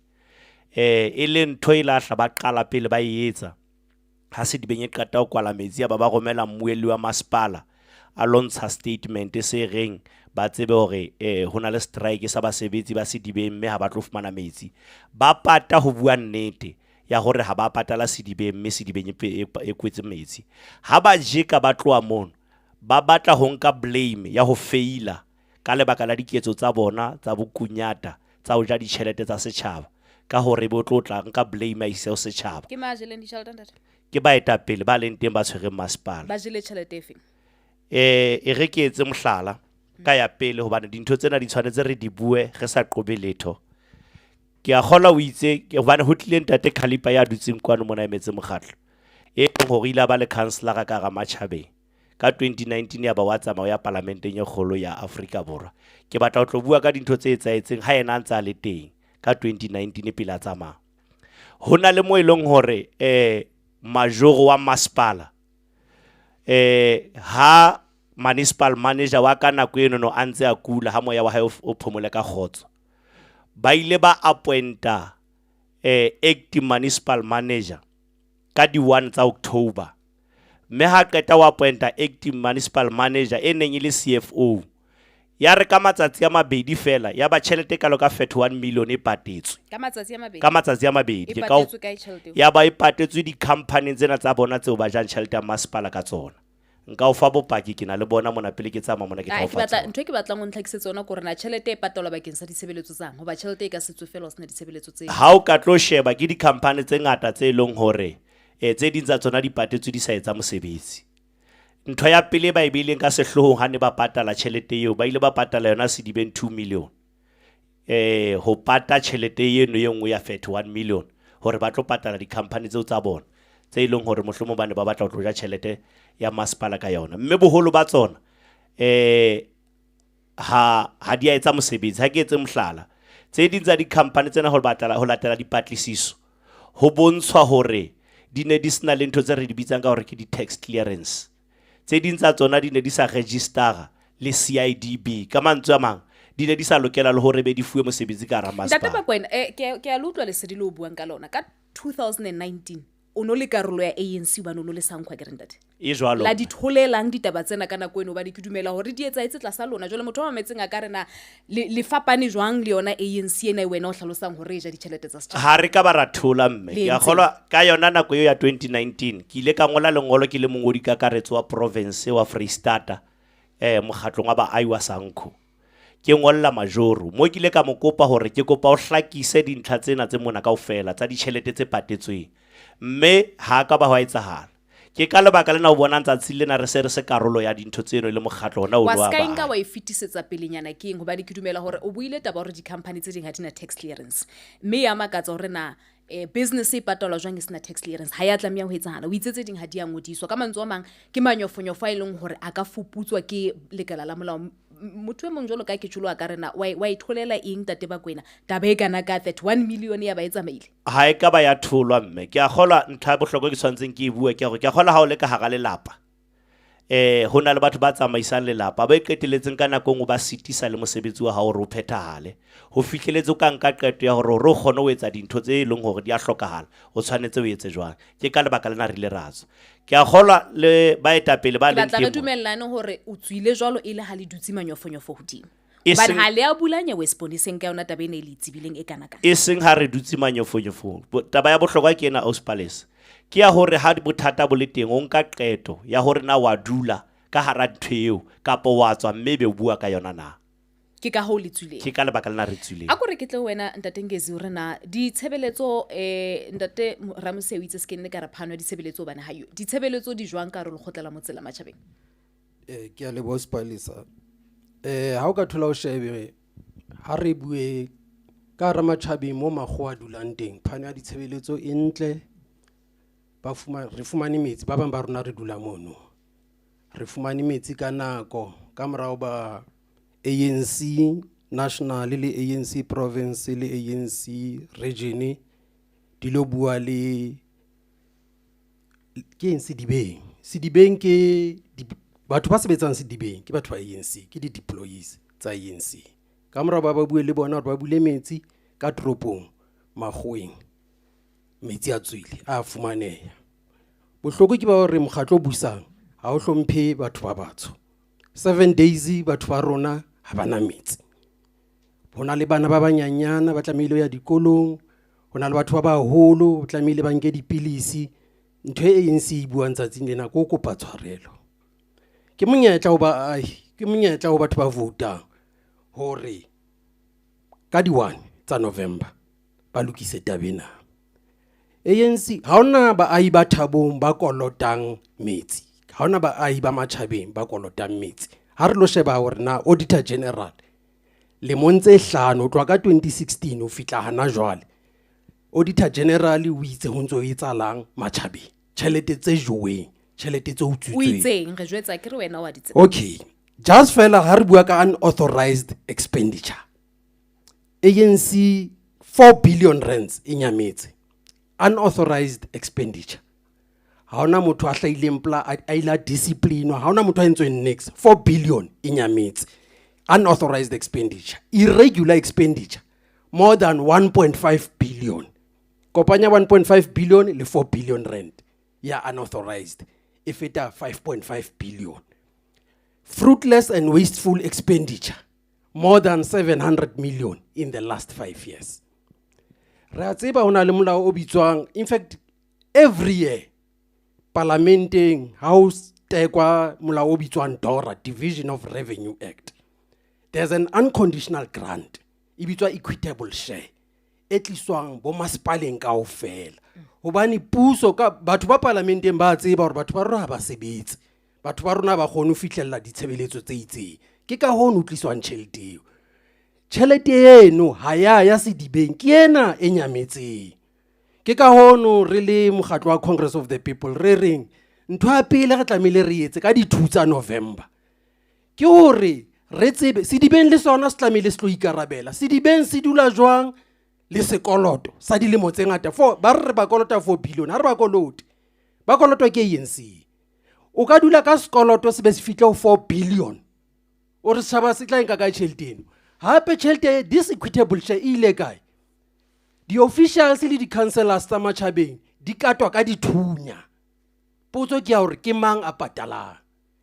E le ntho e lahla ba qala pele ba e etsa. Ha Sedibeng e qeta ho kwala metsi, a ba ba romela mmuelli wa masepala a lo ntsha statement se reng ba tsebe hore ho na le strike sa basebetsi ba Sedibeng mme ha ba tlo fumana metsi. Ba pata ho bua nnete ya hore ha ba patala Sedibeng mme Sedibeng e kwetse metsi. Ha ba jeka ba tloha mono, ba batla ho nka blame ya ho feila ka lebaka la diketso tsa bona tsa bokunyata tsa ho ja ditjhelete tsa setjhaba, ka hore ebe o tlo tla nka blame a ise ho setjhaba. Ke mang a jeleng ditjhelete, ntate? Ke baetapele ba leng teng ba tshwereng masepala. Ba jele tjhelete efe? E re ke etse mohlala ka ya pele, hobane dintho tsena di tshwanetse re di bue re sa qobe letho. Ke a kgolwa o itse, hobane ho tlile Ntate Khalipa ya dutseng kwano mona emetse mokgatlo, e leng hore ile a ba le councillor ka hara Matjhabeng. Ka 2019 ya ba wa tsamaya o ya palamenteng e kgolo ya Afrika Borwa. Ke batla ho tlo bua ka dintho tse etsahetseng ha yena a ntse a le teng ka 2019 pele a tsamaya. Ho na le mo e leng hore majoro wa masepala ha municipal manager wa ka nako eno no a ntse a kula, ha moya wa hae o phomole ka kgotso, ba ile ba appointa acting municipal manager ka di 1 tsa October. Mme ha qeta wa appointa acting municipal manager e neng e le CFO. Ya re ka matsatsi a mabedi fela, ya ba tjhelete e kalo ka 31 million e patetswe. Ka matsatsi a mabedi? Ka matsatsi a mabedi. E Ke ka o patetswe kae tjhelete eo? Ya ba e patetswe di-company tsena tsa bona tseo ba jang tjhelete ya masepala ka tsona. Nka o fa bopaki, ke na le bona mona pele ke tsamaya mona ke tla Ah, o ke fa batla tsona. Ntho e ke batlang o ntlhakisetse yona ke hore na tjhelete e patalwa bakeng sa ditshebeletso tsang, hoba tjhelete e ka se tswe fela ho sena ditshebeletso tse. Ha o ka tlo sheba ke di-company tse ngata tse leng hore tse ding tsa tsona di patetswe di sa etsa mosebetsi. Ntho ya pele ba e beileng ka sehloohong ha ne ba patala tjhelete eo, ba ile ba patala yona Sedibeng 2 million. Ho pata tjhelete eno e nngwe ya 31 million hore ba tlo patala di-company tseo tsa bona tse e leng hore mohlomong ba ne ba batla ho tlo ja tjhelete ya masepala ka yona. Mme boholo ba tsona ha di a etsa mosebetsi. Ha ke etse mohlala, tse ding tsa di-company tsena ho batla ho latela dipatlisiso ho bontshwa hore di ne di sena le ntho tse re di bitsang ka hore ke di-tax clearance. Tse ding tsa tsona di ne di sa registera le CIDB. Ka mantswe a mang, di ne di sa lokela le hore be di fuwe mosebetsi ka hara Ntate masepala. Bakwena, ke a le utlwa lesedi le o buang ka lona. Ka 2019, o no le karolo ya ANC hobane o no le Sankho, akere ntate? E jwalo. La di tholelang ditaba tsena ka nako eno, hobane ke dumela hore di etsahetse tlasa lona. Jwale motho wa mametseng a ka re na le fapane jwang le yona ANC ena e wena o hlalosang hore e ja ditjhelete tsa setjhaba? Ha re ka ba ra thola, mme. Le Ke a entseng? kgolwa ka yona nako eo ya 2019, ke ile ka ngola lengolo ke le mongodi kakaretso wa province wa Freistata, mokgatlong wa baahi wa Sankho. Ke ngolla majoro mo ke ile ka mo kopa hore ke kopa o hlakise dintlha tsena tse mona kaofela tsa ditjhelete tse patetsweng, mme ha ka ba hwa etsahala. Ke ka lebaka lena o bonang tsatsi lena re se re se karolo ya dintho tseno e le mokgatlo ona o Wa wa ska e nka baahi. wa e fetisetsa pelenyana keng, hobane ke dumela hore o buile taba hore di-company tse ding ha di na tax clearance, mme ya makatsa hore na Business e patalwa jwang e sena tax clearance? Ha ya tlameha ho etsahala. O itse tse ding ha di a ngodiswa. Ka mantswe a mang, ke manyofonyofo a e leng hore a ka fuputswa ke lekala la molao. Motho e mong jwalo ka ke tjholo a ka rena wa e tholela eng Ntate Bakwena? Taba e kana ka 31 million ya ba e tsamaile. Ha e ka ba ya tholwa mme. Ke a kgolwa ntho ya bohlokwa ke tshwanetseng ke e bue ke hore ke a kgolwa ha o le ka hara lelapa. Ho na le batho ba tsamaisang lelapa ba qetelletseng ka nako e nngwe ba sitisa le mosebetsi wa hao hore o phethahale. Ho fihleletse o ka nka qeto ya hore hore o kgone ho etsa dintho tse leng hore di a hlokahala, o tshwanetse o etse jwang. Ke ka lebaka lena re ile ra tswa. Ke a kgolwa le baetapele ba Ke leng batla re teng mona. dumellane hore o tswile jwalo e le ha le dutse manyofonyofo hodimo. E Hobane seng ha le a bula nyewe seponeseng ka yona taba ena e le e tsebileng e kana kana. E seng ha re dutse manyofonyofong. Taba ya bohlokwa ke ena, Ausi Palesa. Ke ya hore ha bothata bo le teng, o nka qeto ya hore na wa dula ka hara ntho eo kapa wa tswa mme ebe o bua ka yona na. Ke ka hoo le tswileng. Ke ka lebaka lena re tswileng. A ko re ke tle ho wena Ntate Ngezi hore na ditshebeletso Ntate Ramoseu itse se ke nne ka re phano ya ditshebeletso hobane ha yo. Ditshebeletso di jwang ka hare ho lekgotla la motse la Matjhabeng? Ke a leboha Sepalesa. Ha o ka thola o shebe ha re bue ka hara Matjhabeng mo makgowa a dulang teng, phano ya ditshebeletso e ntle. Ba re fumane metsi, ba bang ba rona re dula mono. Re fumane metsi ka nako ka morao ba ANC national le ANC province le ANC region di lo bua le ke eng Sedibeng. Sedibeng ke batho ba sebetsang Sedibeng ke batho ba ANC, ke di-deployees tsa ANC. Ka morao ba bue le bona hore ba bule metsi ka toropong makgoweng. Metsi a tswile, a fumaneha. Bohloko ke ba hore mokgatlo o busang ha o hlomphe batho ba batsho. 7 days batho ba rona ha bana metsi. Ho na le bana ba banyanyana ba tlamehile ho ya dikolong, ho na le batho ba baholo ba tlamehile ba nke dipilisi. Ntho e ANC e buang tsatsing lena ke ho kopa tshwarelo. Ke monyetla ho baahi, ke monyetla ho batho ba voutang hore ka di-1 tsa November ba lokise taba ena. ANC ha hona baahi ba Thabong ba kolotang metsi, ha hona baahi ba Matjhabeng ba kolotang metsi. Ha re lo sheba hore na Auditor General lemong tse hlano ho tloha ka 2016 ho fihla hana jwale, Auditor General o itse ho ntso ho etsahalang Matjhabeng, tjhelete tse joweng, tjhelete tse O utswitsweng. itseng re jwetsa ke re wena wa di tseba. Okay, just fela ha re bua ka unauthorized expenditure, ANC 4 billion rands e nyametse. Unauthorized expenditure. Ha hona motho a hlahileng pla a ile a discipline-wa, ha hona motho a entsweng niks. 4 billion e nyametse. Unauthorized expenditure, irregular expenditure more than 1.5 billion. Kopanya 1.5 billion le 4 billion rand ya unauthorized e feta 5.5 billion. Fruitless and wasteful expenditure more than 700 million in the last 5 years. Re a tseba ho na le molao o bitswang, in fact every year parlamenteng ha ho tekwa molao o bitswang DORA, Division of Revenue Act. There's an unconditional grant e bitswa equitable share e tliswang bo masepaleng kaofela. Hobane puso ka batho ba parlamenteng ba tseba hore batho ba rona ha ba sebetse, batho ba rona ba kgone ho fihlella ditshebeletso tse itseng. Ke ka hoo ho tliswang tjhelete eo. Tjhelete eno ha ya ya sedibeng, ke ena e nyametseng. Ke ka hono re le mokgatlo wa Congress of the People re reng ntho ya pele re tlamehile re etse ka di-2 tsa November ke hore re tsebe sedibeng le sona se tlamehile se tlo ikarabela. Sedibeng se dula jwang le sekoloto sa dilemo tse ngata? For ba re ba kolota 4 billion, ha re ba kolote, ba kolotwa ke ANC. O ka dula ka sekoloto se be se fihle ho 4 billion, o re setjhaba se tla nka kae tjhelete eno? Hape tjhelete this equitable share e ile kae? Di-officials le di-councillors tsa Matjhabeng di katwa ka dithunya. Potso ke ya hore ke mang a patalang?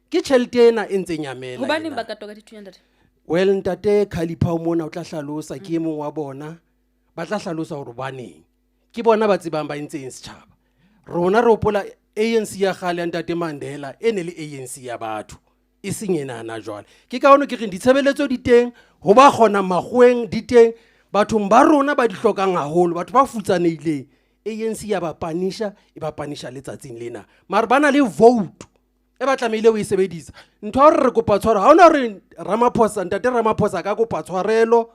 Ke tjhelete ena e ntseng nyamela. Hobaneng ena. ba katwa ka dithunya ntate? Well, ntate Khalipha o mona o tla hlalosa, ke e mong wa bona. Ba tla hlalosa hore hobaneng. Ke bona ba tsebang ba entseng setjhaba. Rona re hopola ANC ya kgale ya ntate Mandela e ne le ANC ya batho, e seng ena hana jwale. Ke ka hono ke reng ditshebeletso di teng, ho ba kgonang makgoweng di teng, bathong ba rona ba di hlokang haholo, batho ba futsanehileng. ANC ya ba panisha, e ba panisha letsatsing lena. Mara ba na le vote e ba tlamehile ho e sebedisa. Ntho ya hore re kopa tshwarelo, ha hona hore Ramaphosa, ntate Ramaphosa ka kopa tshwarelo,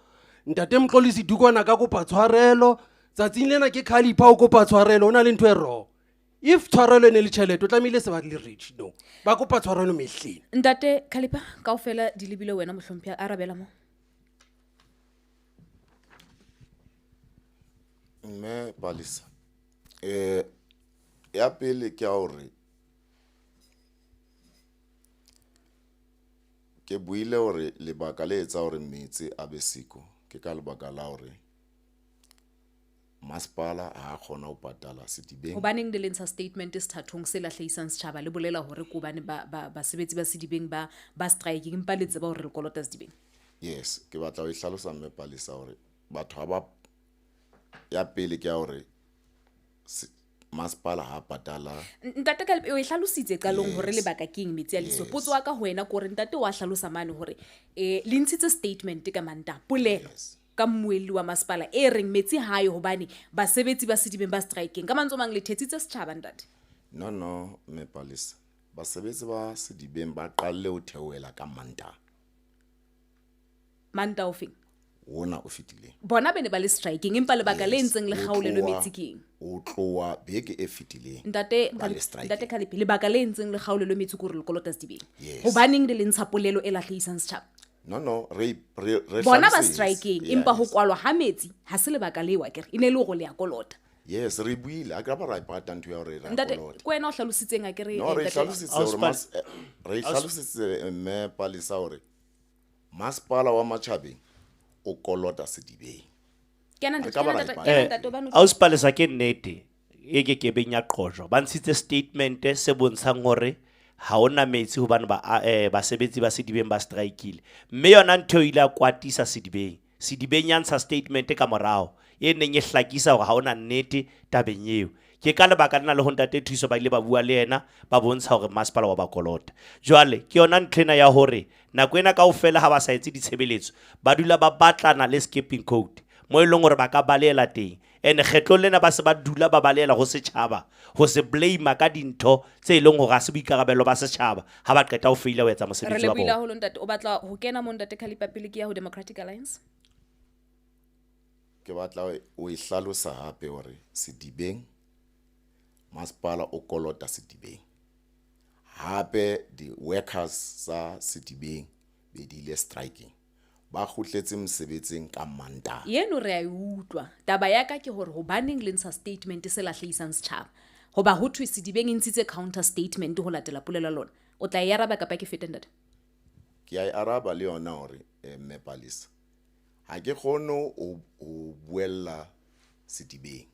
ntate Mxolisi Dukwana ka kopa tshwarelo, Tsatsing lena ke Khalipa o kopa tshwarelo, o na le ntho e wrong. If tshwarelo e ne le tjhelete, o tlamehile se ba le rich, no. Ba kopa tshwarelo mehleng. Ntate Khalipa, kaofela di lebile wena mohlomphehi, arabela mo. Mme Palesa, ya pele ke ya hore ke buile hore lebaka le etsa hore metsi a be siko ke ka lebaka la hore masepala ha a kgona ho patala sedibeng. Hobaneng le le ntsha statement sethathong se lahlehisang setjhaba le bolela hore ke hobane basebetsi ba sedibeng ba striking, empa le tseba hore le kolota sedibeng? Yes, ke batla ho e hlalosa mme Palesa hore batho ha ba, ya pele ke ya hore masepala ha patala. Ntate Khalipa, o e hlalositse qalong hore Yes. lebaka ke eng metsi a leso. Yes. Potso wa ka ho wena ke hore ntate wa hlalosa mane hore, le ntshitse statement ka Mantaha, polelo Yes. ka mmuelli wa masepala e reng metsi ha yo hobane basebetsi ba sedibeng ba striking. Ka mantswe a mang le thetsitse setjhaba ntate? No, no, mme Palesa, basebetsi ba sedibeng ba qalle ho theohela ka Mantaha. Mantaha o feng? Ona o fetileng. Bona bene ba le striking, empa lebaka le Yes, ntseng le kgaolelwe metsi ke eng? O tloha beke e fetileng. Ntate Ba le Khalipa, striking. Ntate Khalipa, lebaka le ntseng le kgaolelwe metsi ke hore le kolota sedibeng. Yes. Hobaneng le le ntsha polelo e lahlehisang setjhaba? No, no, re Bona ba hlalositse. striking, Yes. empa ho kwalwa ha metsi ha se lebaka leo akere, e ne e le hore le a kolota. Yes, re buile, a ke ra e pata ntho ya hore re a Ntate, kolota. ke wena o hlalositseng akere, No, re ntate? hlalositse hore Ausi re hlalositse mme Palesa hore masepala wa Matjhabeng o kolota sedibeng. Kena Re ntate, ka ba kena ra ntate, e pata. kena ntate, hobane o Ausi Palesa, ke nnete e ke kebeng ya qojwa. Ba ntshitse statement se bontshang hore ha hona metsi hobane basebetsi ba sedibeng ba strikile. Mme yona ntho eo ile ya kwatisa sedibeng. Sedibeng ya ntsha statement ka morao e neng e hlakisa hore ha hona nnete tabeng eo. Ke ka lebaka lena le ho ntate Thuso ba ile ba bua le yena, ba bontsha hore masepala wa ba kolota. Jwale ke yona ntho ena ya hore nako ena kaofela ha ba sa etse ditshebeletso, ba dula ba batlana le skipping code mo e leng hore ba ka balehela teng. Ene kgetlong lena ba se ba dula ba balehela ho setjhaba, ho se blame ka dintho tse e leng hore ha se boikarabelo ba setjhaba ha ba qeta ho feila ho etsa mosebetsi Re wa lebohile bona. haholo ntate. O batla ho kena mo ntate Khalipa pele ke ya ho Democratic Alliance? Ke batla o e hlalosa hape hore sedibeng masepala o kolota sedibeng. Hape di-workers tsa sedibeng be di ile striking. Ba kgutletse mosebetsing ka Mantaha. Yeno re a e utlwa. Taba ya ka ke hore hobaneng le ntsha statement se lahlehisang setjhaba? Hoba ho thwe sedibeng e ntshitse counter statement ho latela polelo ya lona. O tla e araba kapa ke fete ntate? Ke a e araba le yona hore, mme Palesa, ha ke kgone ho buella sedibeng.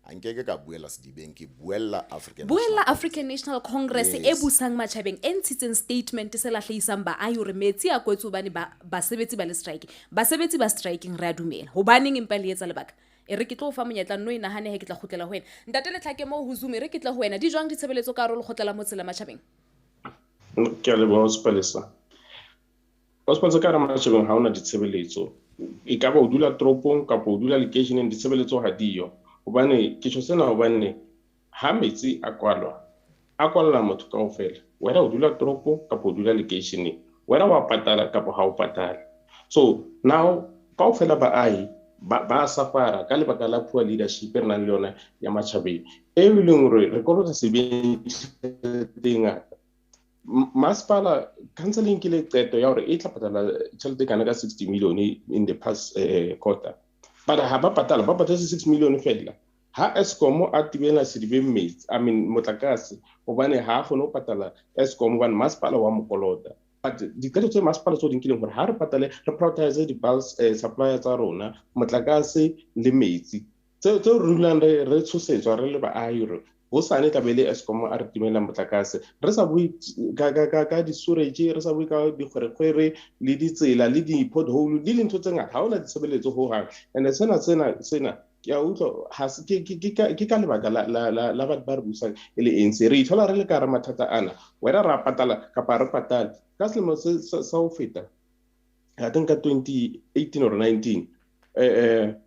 Ha nkeke ka buella sedibeng, ke buella African Buella National African National Congress e Yes. busang matjhabeng e ntshitseng statement se lahlehisang baahi hore metsi a kwetswe hobane basebetsi ba le strike. Basebetsi ba striking re a dumela. Hobaneng empa le etsa lebaka? E re ke tlo o fa monyetla nno e nahane he ke tla kgutlela ho wena. Ntate Letlhake moo ho Zoom, e re ke tle ho wena. Di jwang ditshebeletso ka hare ho lekgotla la motse la matjhabeng? Ke a leboha, Ausi Palesa. Ausi Palesa, ka hara matjhabeng ha hona ditshebeletso. E ka ba o dula toropong kapa o dula lekeisheneng, ditshebeletso ha diyo. Hobane ke tjho sena hobane ha metsi a kwalwa, a kwalla motho kaofela. Wena o dula toropong kapa o dula lekeisheneng, wena wa patala kapa ha o patale. So now kaofela baahi ba safara ka lebaka la poor leadership e re nang le yona ya matjhabeng, e leng hore re kolota sebeng tjhelete e ngata. Masepala council e nkile qeto ya hore e tla patala tjhelete e kana ka 60 million in the past quarter. But ha ba patala, ba patetse 6 million fela. Ha Eskom a tibela sedibeng metsi, I mean motlakase, hobane ha a kgone ho patala Eskom hobane masepala wa mo kolota. But diqeto tse masepala tseo di nkileng hore ha re patale, re prioritize di-bulk supplier tsa rona, motlakase le metsi. Tseo re dulang re tshosetswa re le baahi hore hosane tla be le Eskom a re timela motlakase. Re sa bue ka di-sewerage, re sa bue ka dikgwerekgwere le ditsela le di-pothole le dintho tse ngata. Ha hona ditshebeletso hohang. And sena ke a utlwa, ha se, ke, ke, ke ka, ke ka lebaka la, la, la, la batho ba re busang e le ANC. Re ithola re le ka hara mathata ana. Wena ra patala kapa re patale. Ka selemo se, se, sa ho feta, I think ka 2018 or 19,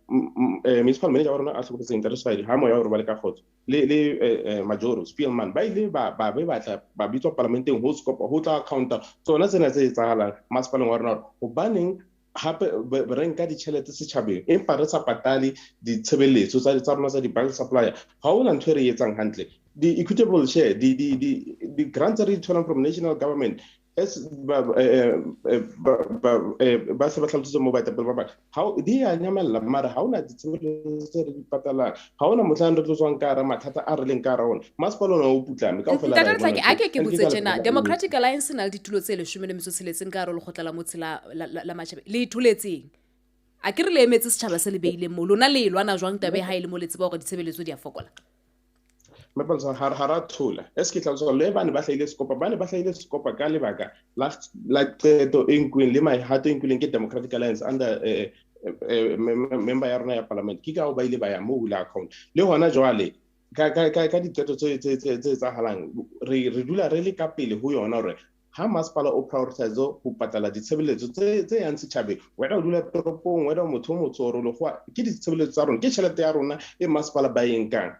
municipal manager wa rona a hlokofetseng Ntate Swahili, ha moya wa rona ba le ka kgotso, le Majoro, Spielman, ba ile ba be ba tla, ba bitswa parlamenteng ho scopa, ho tla counter tsona tsena tse etsahalang masepaleng wa rona hore hobaneng Hape re nka ditjhelete setjhabeng empa re sa patale ditshebeletso tsa rona tsa di-bulk supplier. Ha hona ntho e re etsang hantle. Di-equitable share, di-grants tse re di tholang from national government as ba se ba hlalositse mo baetapele ba bang, ha di a nyamella, mara ha hona ditshebeletso tse re di patalang, ha hona mohlang re tlo tswang ka hara mathata a re leng ka hara ona. Masepala ona o putlame kaofela. Ntate Letlhake, a ke ke botse tjena, Democratic Alliance e na le ditulo tse 16 ka hare ho lekgotla la motse la Matjhabeng. Le itholetseng? A ke re le emetse setjhaba se le beileng moo. Lona le e lwana jwang taba e ha e le mo le tseba hore ditshebeletso di a fokola? Mepalesa, ha ra thola. Es ke tlhalosa le bane ba hlahile sekopa, bane ba hlahile sekopa ka lebaka la qeto e nkuweng le mehato e nkuweng ke Democratic Alliance under member ya rona ya parliament. Ke ka hoo ba ile ba ya moo hula account. Le hona jwale ka diqeto tse etsahalang, re dula re le ka pele ho yona hore ha masepala o prioritize ho patala ditshebeletso tse yang setjhabeng, wena o dula toropong, wena o motho o motsho o lekgowa, ke ditshebeletso tsa rona, ke tjhelete ya rona e masepala ba e nkang.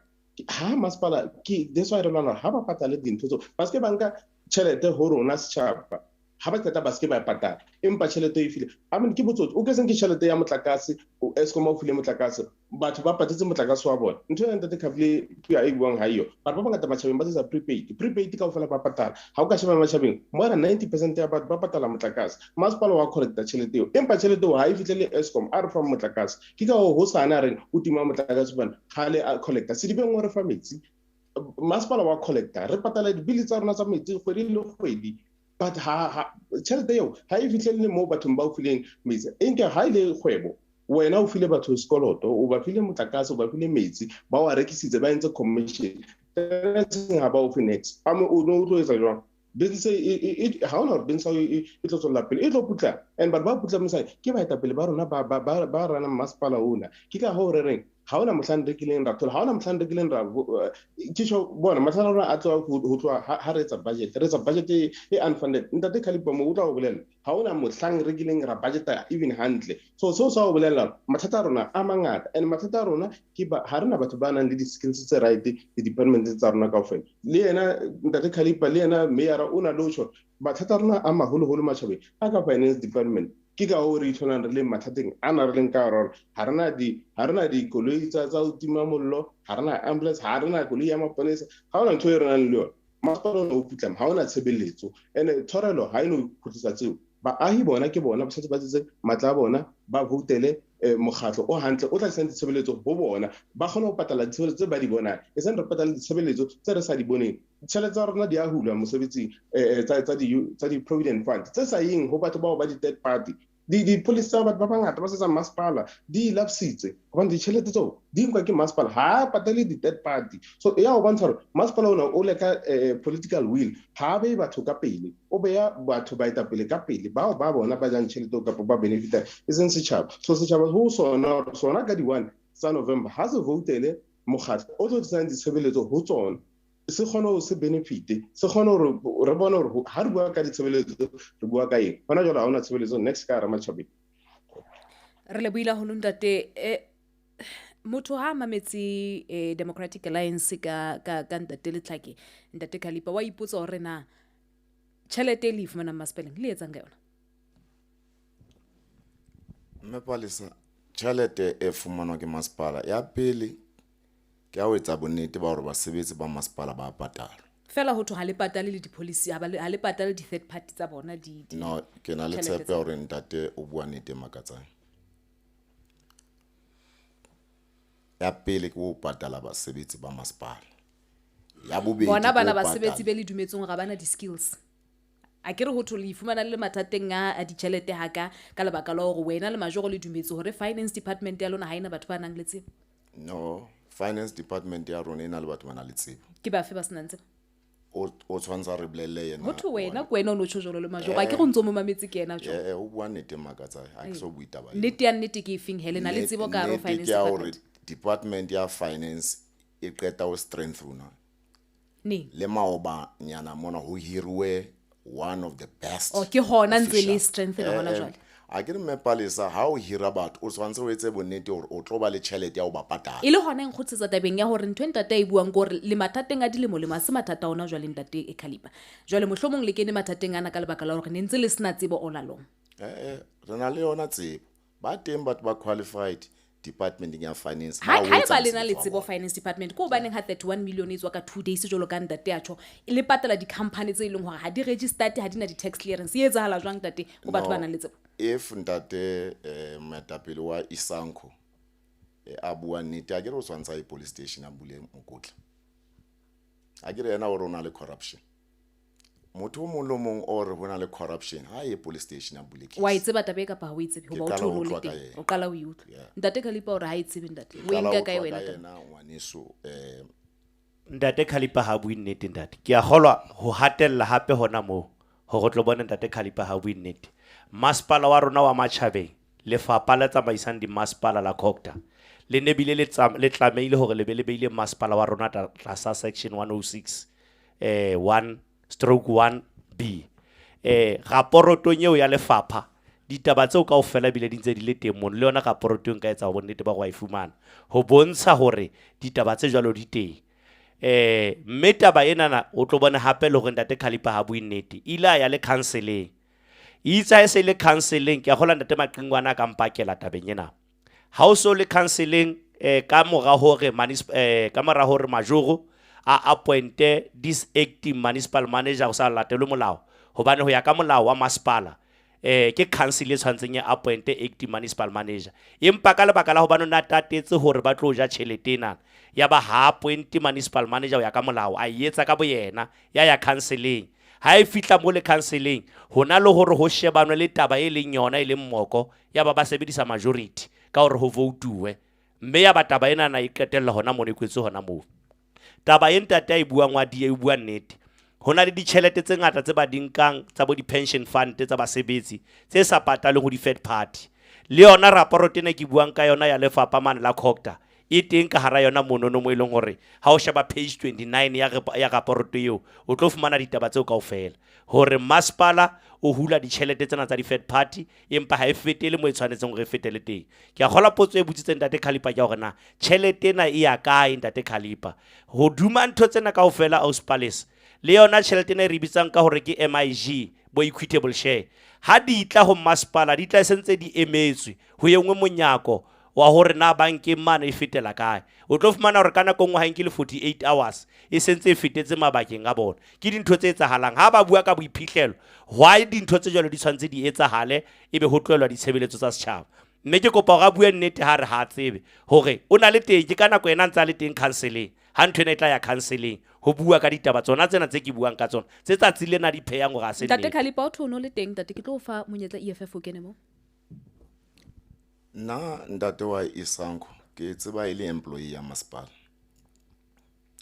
Ha masepala ke that's why re lwana ha ba patale dintho tseo, ba se ke ba nka tjhelete ho rona setjhaba, ha ba qeta ba se ke ba e patala, empa tjhelete e file. I mean, ke botsotsi, o ke seng ke tjhelete ya motlakase, o Eskom o file motlakase, batho ba patetse motlakase wa bona. Ntho ena ntate Kgafile puo e buang ha eyo. Batho ba bangata matjhabeng ba tsetsa prepaid, prepaid kaofela ba patala. Ha o ka sheba matjhabeng, more than 90% ya batho ba patala motlakase. Masepala wa collecta tjhelete eo, empa tjhelete eo ha e fihlele Eskom, a re fa motlakase. Ke ka hoo ho sa na reng o tima motlakase hobane ha le a collecta. Sedibeng o re fa metsi, masepala wa collecta, re patala dibili tsa rona tsa metsi kgwedi le kgwedi. But ha tjhelete eo ha e fihlelle moo bathong ba o fileng metsi. Enke ha e le kgwebo, wena o file batho sekoloto, o ba file motlakase, o ba file metsi, ba o a rekisitse, ba entse commission. Ha ba o fe next. A mo o no o tlo etsa jwang? Business e ha hona hore business e tlo tswella pele, e tlo putla. And batho ba putla ke baetapele ba rona ba ranang masepala ona. Ke ka hoo re reng ha hona mohlang re kileng ra thola, ha hona mohlang re kileng ra ke tjho bona mathata a rona a tloha ho tloha ha re etsa budget, re etsa budget e unfunded. Ntate Khalipa mo o tla o bolella, ha hona mohlang re kileng ra budgeta even hantle. So seo sa o bolella mathata a rona a mangata, and mathata a rona ke ba ha rena batho ba nang le di-skills tse right di-department tsa rona kaofela. Le yena ntate Khalipa, le yena mayor o na le ho tjho, mathata a rona a maholoholo matjhabeng a ka finance department. Ke ka hoo re itholang re le mathateng a na re leng ka hara ona. Ha rena dikoloi tsa ho tima mollo, ha rena ambulance, ha rena koloi ya maponesa, ha hona ntho e re nang le yona. Masepala ona o putlame, ha hona tshebeletso. Ene tshwarelo ha e no kgutlisa tseo. Baahi bona ke bona ba santse ba tsetse matla a bona, ba voutele mokgatlo o hantle o tla tlisang ditshebeletso ho bona, ba kgone ho patala ditshebeletso tse ba di bonang, e seng re patale ditshebeletso tse re sa di boneng. Tjhelete tsa rona di a hulwa mosebetsing, tsa di-provident fund tse sa yeng ho batho bao ba di-third party. Di-policy tsa batho ba bangata ba setsang masepala di lapsitse hobane ditjhelete tseo di nkwa ke masepala, ha a patale di-third party. So e ya ho bontsha hore masepala ona o leka political will, ha a behe batho ka pele, o beha batho baetapele ka pele bao ba bona ba jang tjhelete kapa ba benefita, e seng setjhaba. So setjhaba ho sona hore sona ka di-1 tsa November ha se voutele mokgatlo o tlo tlisang ditshebeletso ho tsona, se kgone ho se benefite, se kgone hore re bone hore ha re bua ka ditshebeletso re bua ka eng. Hona jwale ha hona tshebeletso next ka hara matjhabeng. Re lebohile haholo ntate. Motho ha mametse Democratic Alliance ka ntate Letlhake, ntate Khalipa, wa ipotsa hore na tjhelete e le e fumanang masepaleng le etsang ka yona? Mme Palesa, tjhelete e fumanwa ke masepala ya pele ke ha o etsa bonnete ba hore basebetsi ba masepala ba patalwa. Fela ho thwe ha le patale le di-policy, ha le patale di-third party tsa bona, di No, ke na le tjhelete tshepo ya hore ntate o bua nnete e makatsang. Ya pele ke ho patala basebetsi ba masepala. Ya bobedi Bona ke bana ho basebetsi patala. be le dumetseng hore ha bana di-skills. A ke re ho thwe le ifumana le mathateng a ditjhelete ha ka lebaka la hore wena le Majoro le dumetse hore finance department ya lona ha ena batho ba nang le tsebo. No, finance department ya rona e na le batho ba nang le tsebo. Ke bafe ba senang tsebo? O tshwantsha re bolelle yena. Ho thwe wena ke wena o no tjho jwalo le Majoro. A ke re o ntso mo mametse ke yena tjho. O bua nnete e makatsang, ha ke so bue taba eo. Nnete ya nnete ke efeng he? Le na le tsebo ka hare ho Nnete finance ke ya hore department? department ya finance e qeta ho strengthen. Neng? Le maobanyana mona ho hiruwe one of the best. Oh, ke hona ntse le official. strengthen hona jwale. A ke re Mme Palesa, ha o hira batho, o tshwanetse o etse bonnete hore o tlo ba le tjhelete ya ho ba patala. E le hona e nkgutlisetsa tabeng ya hore ntho e ntate a e buang ke hore le mathateng a dilemo lemo, ha se mathata a hona jwale ntate e Khalipa. Jwale mohlomong le kene mathateng ana ka lebaka la hore ne ntse le sena tsebo all along. Re na le yona tsebo. Ba teng batho ba qualified departmenteng ya finance. Ha Ba o ha etsa eba le na le mosebetsi wa tsebo bona. finance department, ke hobaneng ha 31 million e tswa ka 2 days jwalo ka ntate a tjho, le patala di-company tse e leng hore ha di registered, ha di na di-tax clearance? E etsahala jwang, ntate, ho batho ba No, nang le tsebo? If ntate moetapele wa Isanko a bua nnete, a ke re o tshwantsha a ye police station a bule mokotla. A ke re yena o re o na le corruption. Motho o mong le o mong o re ho na le corruption, ha ye police station a bule case. Wa e tseba taba e kapa ha o e tsebe? Ke Hoba o qala tho ho o le utlwa ka teng. yena. O qala ho e utlwa. Yeah. Ntate Khalipa o re ha e tsebe, ntate. Ke O e qala nka ho kae utlwa wena ka taba? yena, ngwaneso, Ntate Khalipa ha bue nnete, ntate. Ke a kgolwa ho hatella hape hona moo hore o tlo bone ntate Khalipa ha bue nnete. Masepala wa rona wa Matjhabeng, lefapha le tsamaisang dimasepala la Cogta, le ne bile le tlamehile hore le be le beile masepala wa rona tlasa section 106, 1/1 B. Raporotong eo ya lefapha, ditaba tseo kaofela bile di ntse di le teng mono, le yona raporotong nka etsa bonnete ba hore wa e fumana, ho bontsha hore ditaba tse jwalo di teng. Mme taba enana o tlo bona hape le hore ntate Khalipa ha bue nnete, ile a ya le counseling. Itse ha e se le counseling, ke a kgolwa ntate Maqingwana a ka mpakela tabeng ena. Ha o so le counseling, ka mora hore ka mora hore Majoro a appointe this acting municipal manager ho sa latelwe molao, hobane ho ya ka molao wa masepala, ke council e tshwantseng e appointe acting municipal manager. Empa ka lebaka la hobane o ne a tatetse hore ba tlo ja tjhelete ena, ya ba ha appointe municipal manager ho ya ka molao, a e etsa ka boyena, ya ya counseling. Ha e fihla mo le counseling, hona le hore ho shebanwe le taba e leng yona e leng moko, ya ba ba sebedisa majority ka hore ho voutuwe, mme ya ba taba ena na e qetella hona mono, e kwetswe hona moo. Taba e ntate a e buang wa di, e bua nnete. Ho na le ditjhelete tse ngata tse ba di nkang tsa bo di-pension fund tsa basebetsi tse sa patalweng ho di-third party. Le yona raporoto ena ke buang ka yona ya lefapha mane la Cogta e teng ka hara yona monono mo e leng hore ha o sheba page 29 ya raporoto eo, o tlo fumana ditaba tseo kaofela hore masepala o hula ditjhelete tsena tsa di-third party, empa ha e fetele moo e tshwanetseng hore e fetele teng. Ke a kgolwa potso e botsitseng ntate Khalipa ke ya hore na tjhelete ena e ya kae, ntate Khalipa. Hoduma ntho tsena kaofela, Ausi Palesa, le yona tjhelete ena e re bitsang ka hore ke MIG, bo equitable share, ha di tla ho masepala, di tla se ntse di emetswe ho engwe monyako wa hore na bankeng mane e fetela kae. O tlo fumana hore ka nako e nngwe ha e nke le 48 hours e sentse e fetetse mabakeng a bona. Ke dintho tse etsahalang. Ha ba bua ka boiphihlelo, why dintho tse jwalo di tshwanetse di etsahale ebe ho tlohellwa ditshebeletso tsa setjhaba? Mme ke kopa hore a bue nnete ha re ha tsebe hore o na le teng, ke ka nako ena a ntse a le teng counseling. Ha ntho ena e tla ya counseling ho bua ka ditaba tsona tsena tse ke buang ka tsona, tse tsatsi lena di phehang hore ha se Ntate nnete. Khalipa, o thwe o no le teng, ntate, ke tlo o fa monyetla EFF o kene mo. Nna ntate wa Isanko ke tseba e le employee ya masepala.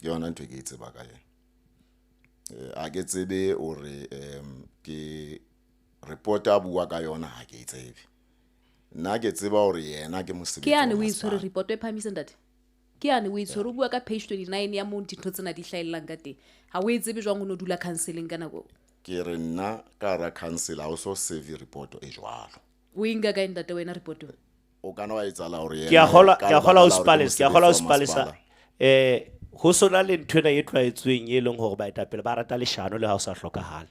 Ke yona ntho e ke e tseba ka yena. A ke tsebe hore, ke report a bua ka yona, ha ke e tsebe. Nna ke tseba hore yena ke mosebetsi Ke yane wa o e tshwere masepala. report e phahamise, ntate. Ke yane o e tshwere, o bua ka page 29 ya moo dintho tsena di hlahellang ka teng. Ha o e tsebe jwang o no dula counseling ka nako? Ke re nna ka hara council ha o so save report e jwalo. O e nka kae ntate wena report eo? O kana wa etsahala hore Ke a yena kgolwa, ka ke a kgolwa lebaka la Ausi hore ke Palesa, ke a kgolwa mosebetsi wa Ausi Palesa. masepala. Ho sona le ntho ena e tlwaetsweng e leng hore baetapele ba rata leshano le ha o sa hlokahale.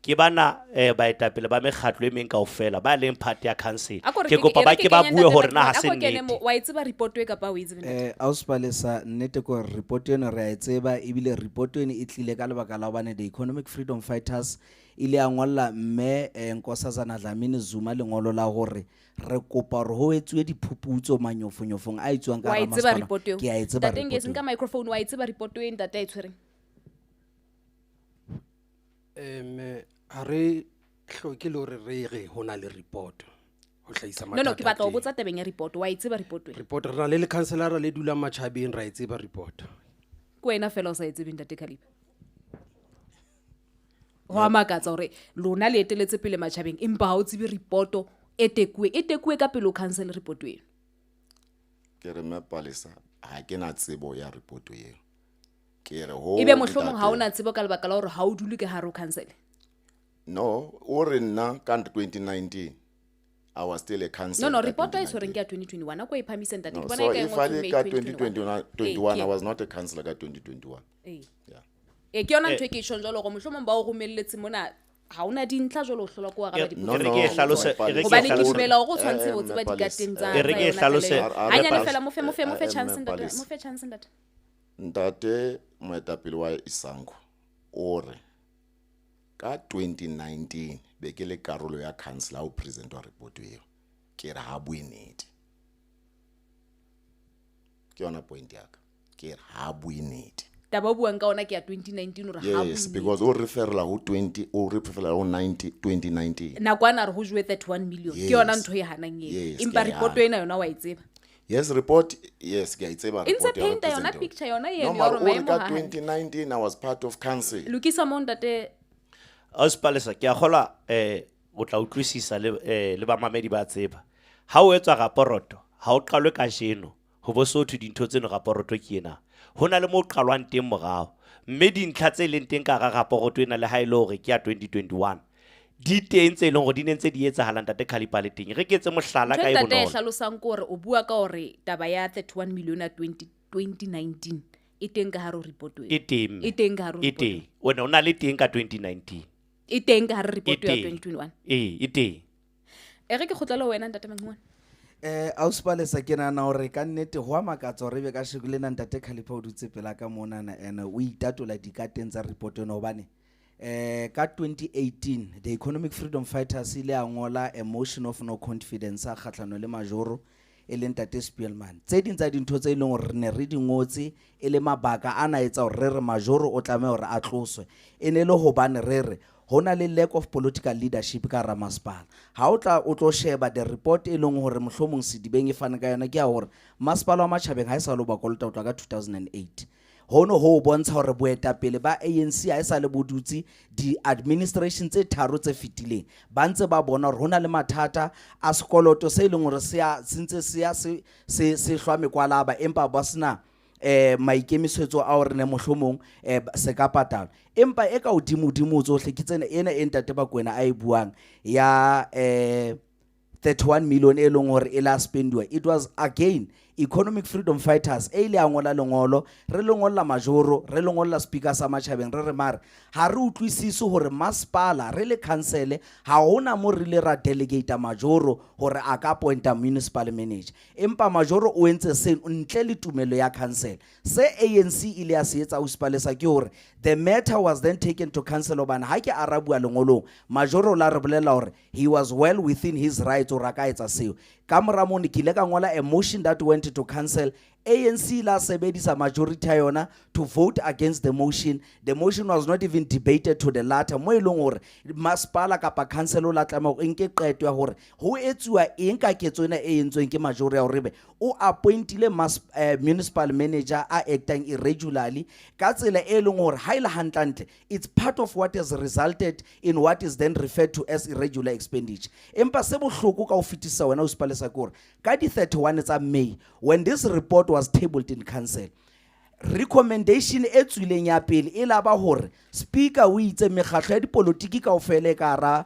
Ke bana, baetapele ba mekgatlo e meng kaofela ba leng part ya council. A ko re Ke ke- kopa e ba re ke ke ba kenye bue ntate hore na ha Maqingwana. se A ko kene nnete. mo, wa e tseba report e kapa ha o e tsebe ntate? Ausi Palesa, nnete ke hore report eno re a e tseba, ebile report eno e tlile ka lebaka la hobane the Economic Freedom Fighters ile ya ngolla mme, Nkosazana Dlamini Zuma lengolo la hore re kopa hore ho etsuwe diphuputso manyofonyofong a etsuwang ka Wa hara e tseba masepala. report eo? Ke a e tseba Ntate report Ngesi, eo. nka microphone, wa e tseba report eo ntate a e tshwereng? Ha re hloke le hore re re ho na le report ho hlahisa No, no, ke mathata batla ho teng. botsa tabeng ya report. Wa e tseba report eo? Report, re na le lekhanselara le dulang matjhabeng, ra e tseba report. Ke wena fela o sa e tsebeng, ntate Khalipa. Ho a makatsa hore lona le eteletse pele matjhabeng, empa ha o tsebe reporto e tekuwe, e tekuwe ka pele ho council report eno. Ke re mme Palesa, ha ke na tsebo ya report eo. Ke re ho Ebe mohlomong ha ntate o na tsebo ka lebaka la hore ha o dule ka hare ho council. No, o re nna ka 2019 I was still a councillor. No, no, ka report e tshwereng ke ya 2019. 2021. A ko e phahamise ntate. No, Ke bona so e ka e if I ngotswe May ka 2021. 2021, Ee, I was not a councillor ka 2021. Ee. Yeah. Ee, ke yona ntho e ke e tjhong jwalo hore mohlomong ba o romelletse mona Ha ona dintlha jwale o hlolwa ke ho araba E- dipotso e re ke e tsa hlalose- tsona. e re ke e Hobane ke hlalose- dumela hore o tshwanetse Eh, ho tseba Mme Palesa, dikateng tsa E re tsa ke e yona hlalose- tlaleho. Mme Hanyane Palesa, fela, mo fe eh, chance, Mme ntate, Palesa. mo fe chance, ntate. Ntate moetapele wa Isango o re ka 2019 be ke le karolo ya council ha o presentwa report eo, ke re ha bue nnete. Ke yona point ya ka, ke re ha bue nnete. Taba o buang ka ona ke ya 2019 hore ha Yes, bue because o referela ho 20, o referela ho 90 2019. Nakwana re ho jowe 31 million, ke yona Yes. ntho e hanang eo. Yes, Empa ke a e report hana. ena yona wa e tseba. Yes, report, yes, ke a e tseba E ntse report ya painter yona representative. picture yona No, eno ya mara hore o re maemo ka ha hantle. 2019 I was part of council. Lokisa moo, ntate. Ausi Palesa, ke a kgolwa o tla utlwisisa le bamamedi ba tseba. Ha o etswa raporoto, ha o qalwe kajeno, ho bo so thwe dintho tseno raporoto ke ena. Ho na le moo qalwang teng morao. Mme dintlha tse leng teng ka hara raporoto ena le ha e le hore ke ya 2021, di teng tse leng hore di ne ntse di etsahala ntate Khalipa le teng. Re ke etse mohlala Ntho ka e e ntate a e bonolo. hlalosang ke hore o bua ka hore taba ya 31 million ya 2019 e teng ka hare ho report eo. E teng, mme. E teng ka hare ho E report teng. O ne o na le teng ka 2019. E teng ka hare E report ya teng. 2021. Ee, e teng. E re ke kgutlele ho wena, ntate Mangoane. Ausi Palesa, ke nahana hore ka nnete ho a makatsa hore ebe kasheko lena ntate Khalifa o dutse pela ka monana and o itatola dikateng tsa report ena hobane ka 2018 the Economic Freedom Fighters ile a ngola a motion of no confidence a kgahlano le Majoro e leng ntate Spielman. Tse ding tsa dintho tse e leng hore re ne re di ngotse e le mabaka a na etsa hore re re Majoro o tlameha hore a tloswe, e ne le hobane re re ho na le lack of political leadership ka hara masepala. Ha o tla o tlo sheba the report e leng hore mohlomong Sedibeng e fane ka yona, ke ya hore masepala wa Matjhabeng ha e sa le o ba kolota ho tloha ka 2008. Hono ho bontsha hore boetapele ba ANC ha e sa le bo dutse di-administration tse tharo tse fetileng, ba ntse ba bona hore ho na le mathata a sekoloto se e leng hore se a, se ntse se ya se hlwa mekwalaba, empa ba sena maikemisetso a hore ne mohlomong se ka patalwa. Empa e ka hodimo-dimo tsohle ke tsena ena e ntate Bakwena a e buang ya 31 million e leng hore e la spendiwa. It was again Economic Freedom Fighters e ile ya ngola lengolo, re le ngolla Majoro, re le ngolla speaker sa Matjhabeng, re re mare ha re utlwisise hore masepala re le council ha hona mo re ile ra delegate Majoro hore a ka appointa municipal manager, empa Majoro o entse seno ntle le tumelo ya council. Se ANC ile ya se etsa, Ausi Palesa, ke hore the matter was then taken to council, hobane ha ke arabua lengolong Majoro la re bolella hore he was well within his rights hore a ka etsa seo. Ka mora mono ke ile ka ngola a motion that went to council. ANC la sebedisa majority ya yona to vote against the motion. The motion was not even debated to the latter, mo e leng hore masepala kapa council o la tlameha hore e nke qeto ya hore ho etsuwa eng ka ketso ena e entsweng ke majority ya hore ebe o appointile municipal manager a actang irregularly ka tsela e leng hore ha e le hantlentle it's part of what has resulted in what is then referred to as irregular expenditure. Empa se bohloko ka ho fetisisa wena o Sepalesa ke hore ka di 31 tsa May, when this report was tabled in council, recommendation e tswileng ya pele e la ba hore speaker o itse mekgatlo ya dipolotiki kaofela e ka hara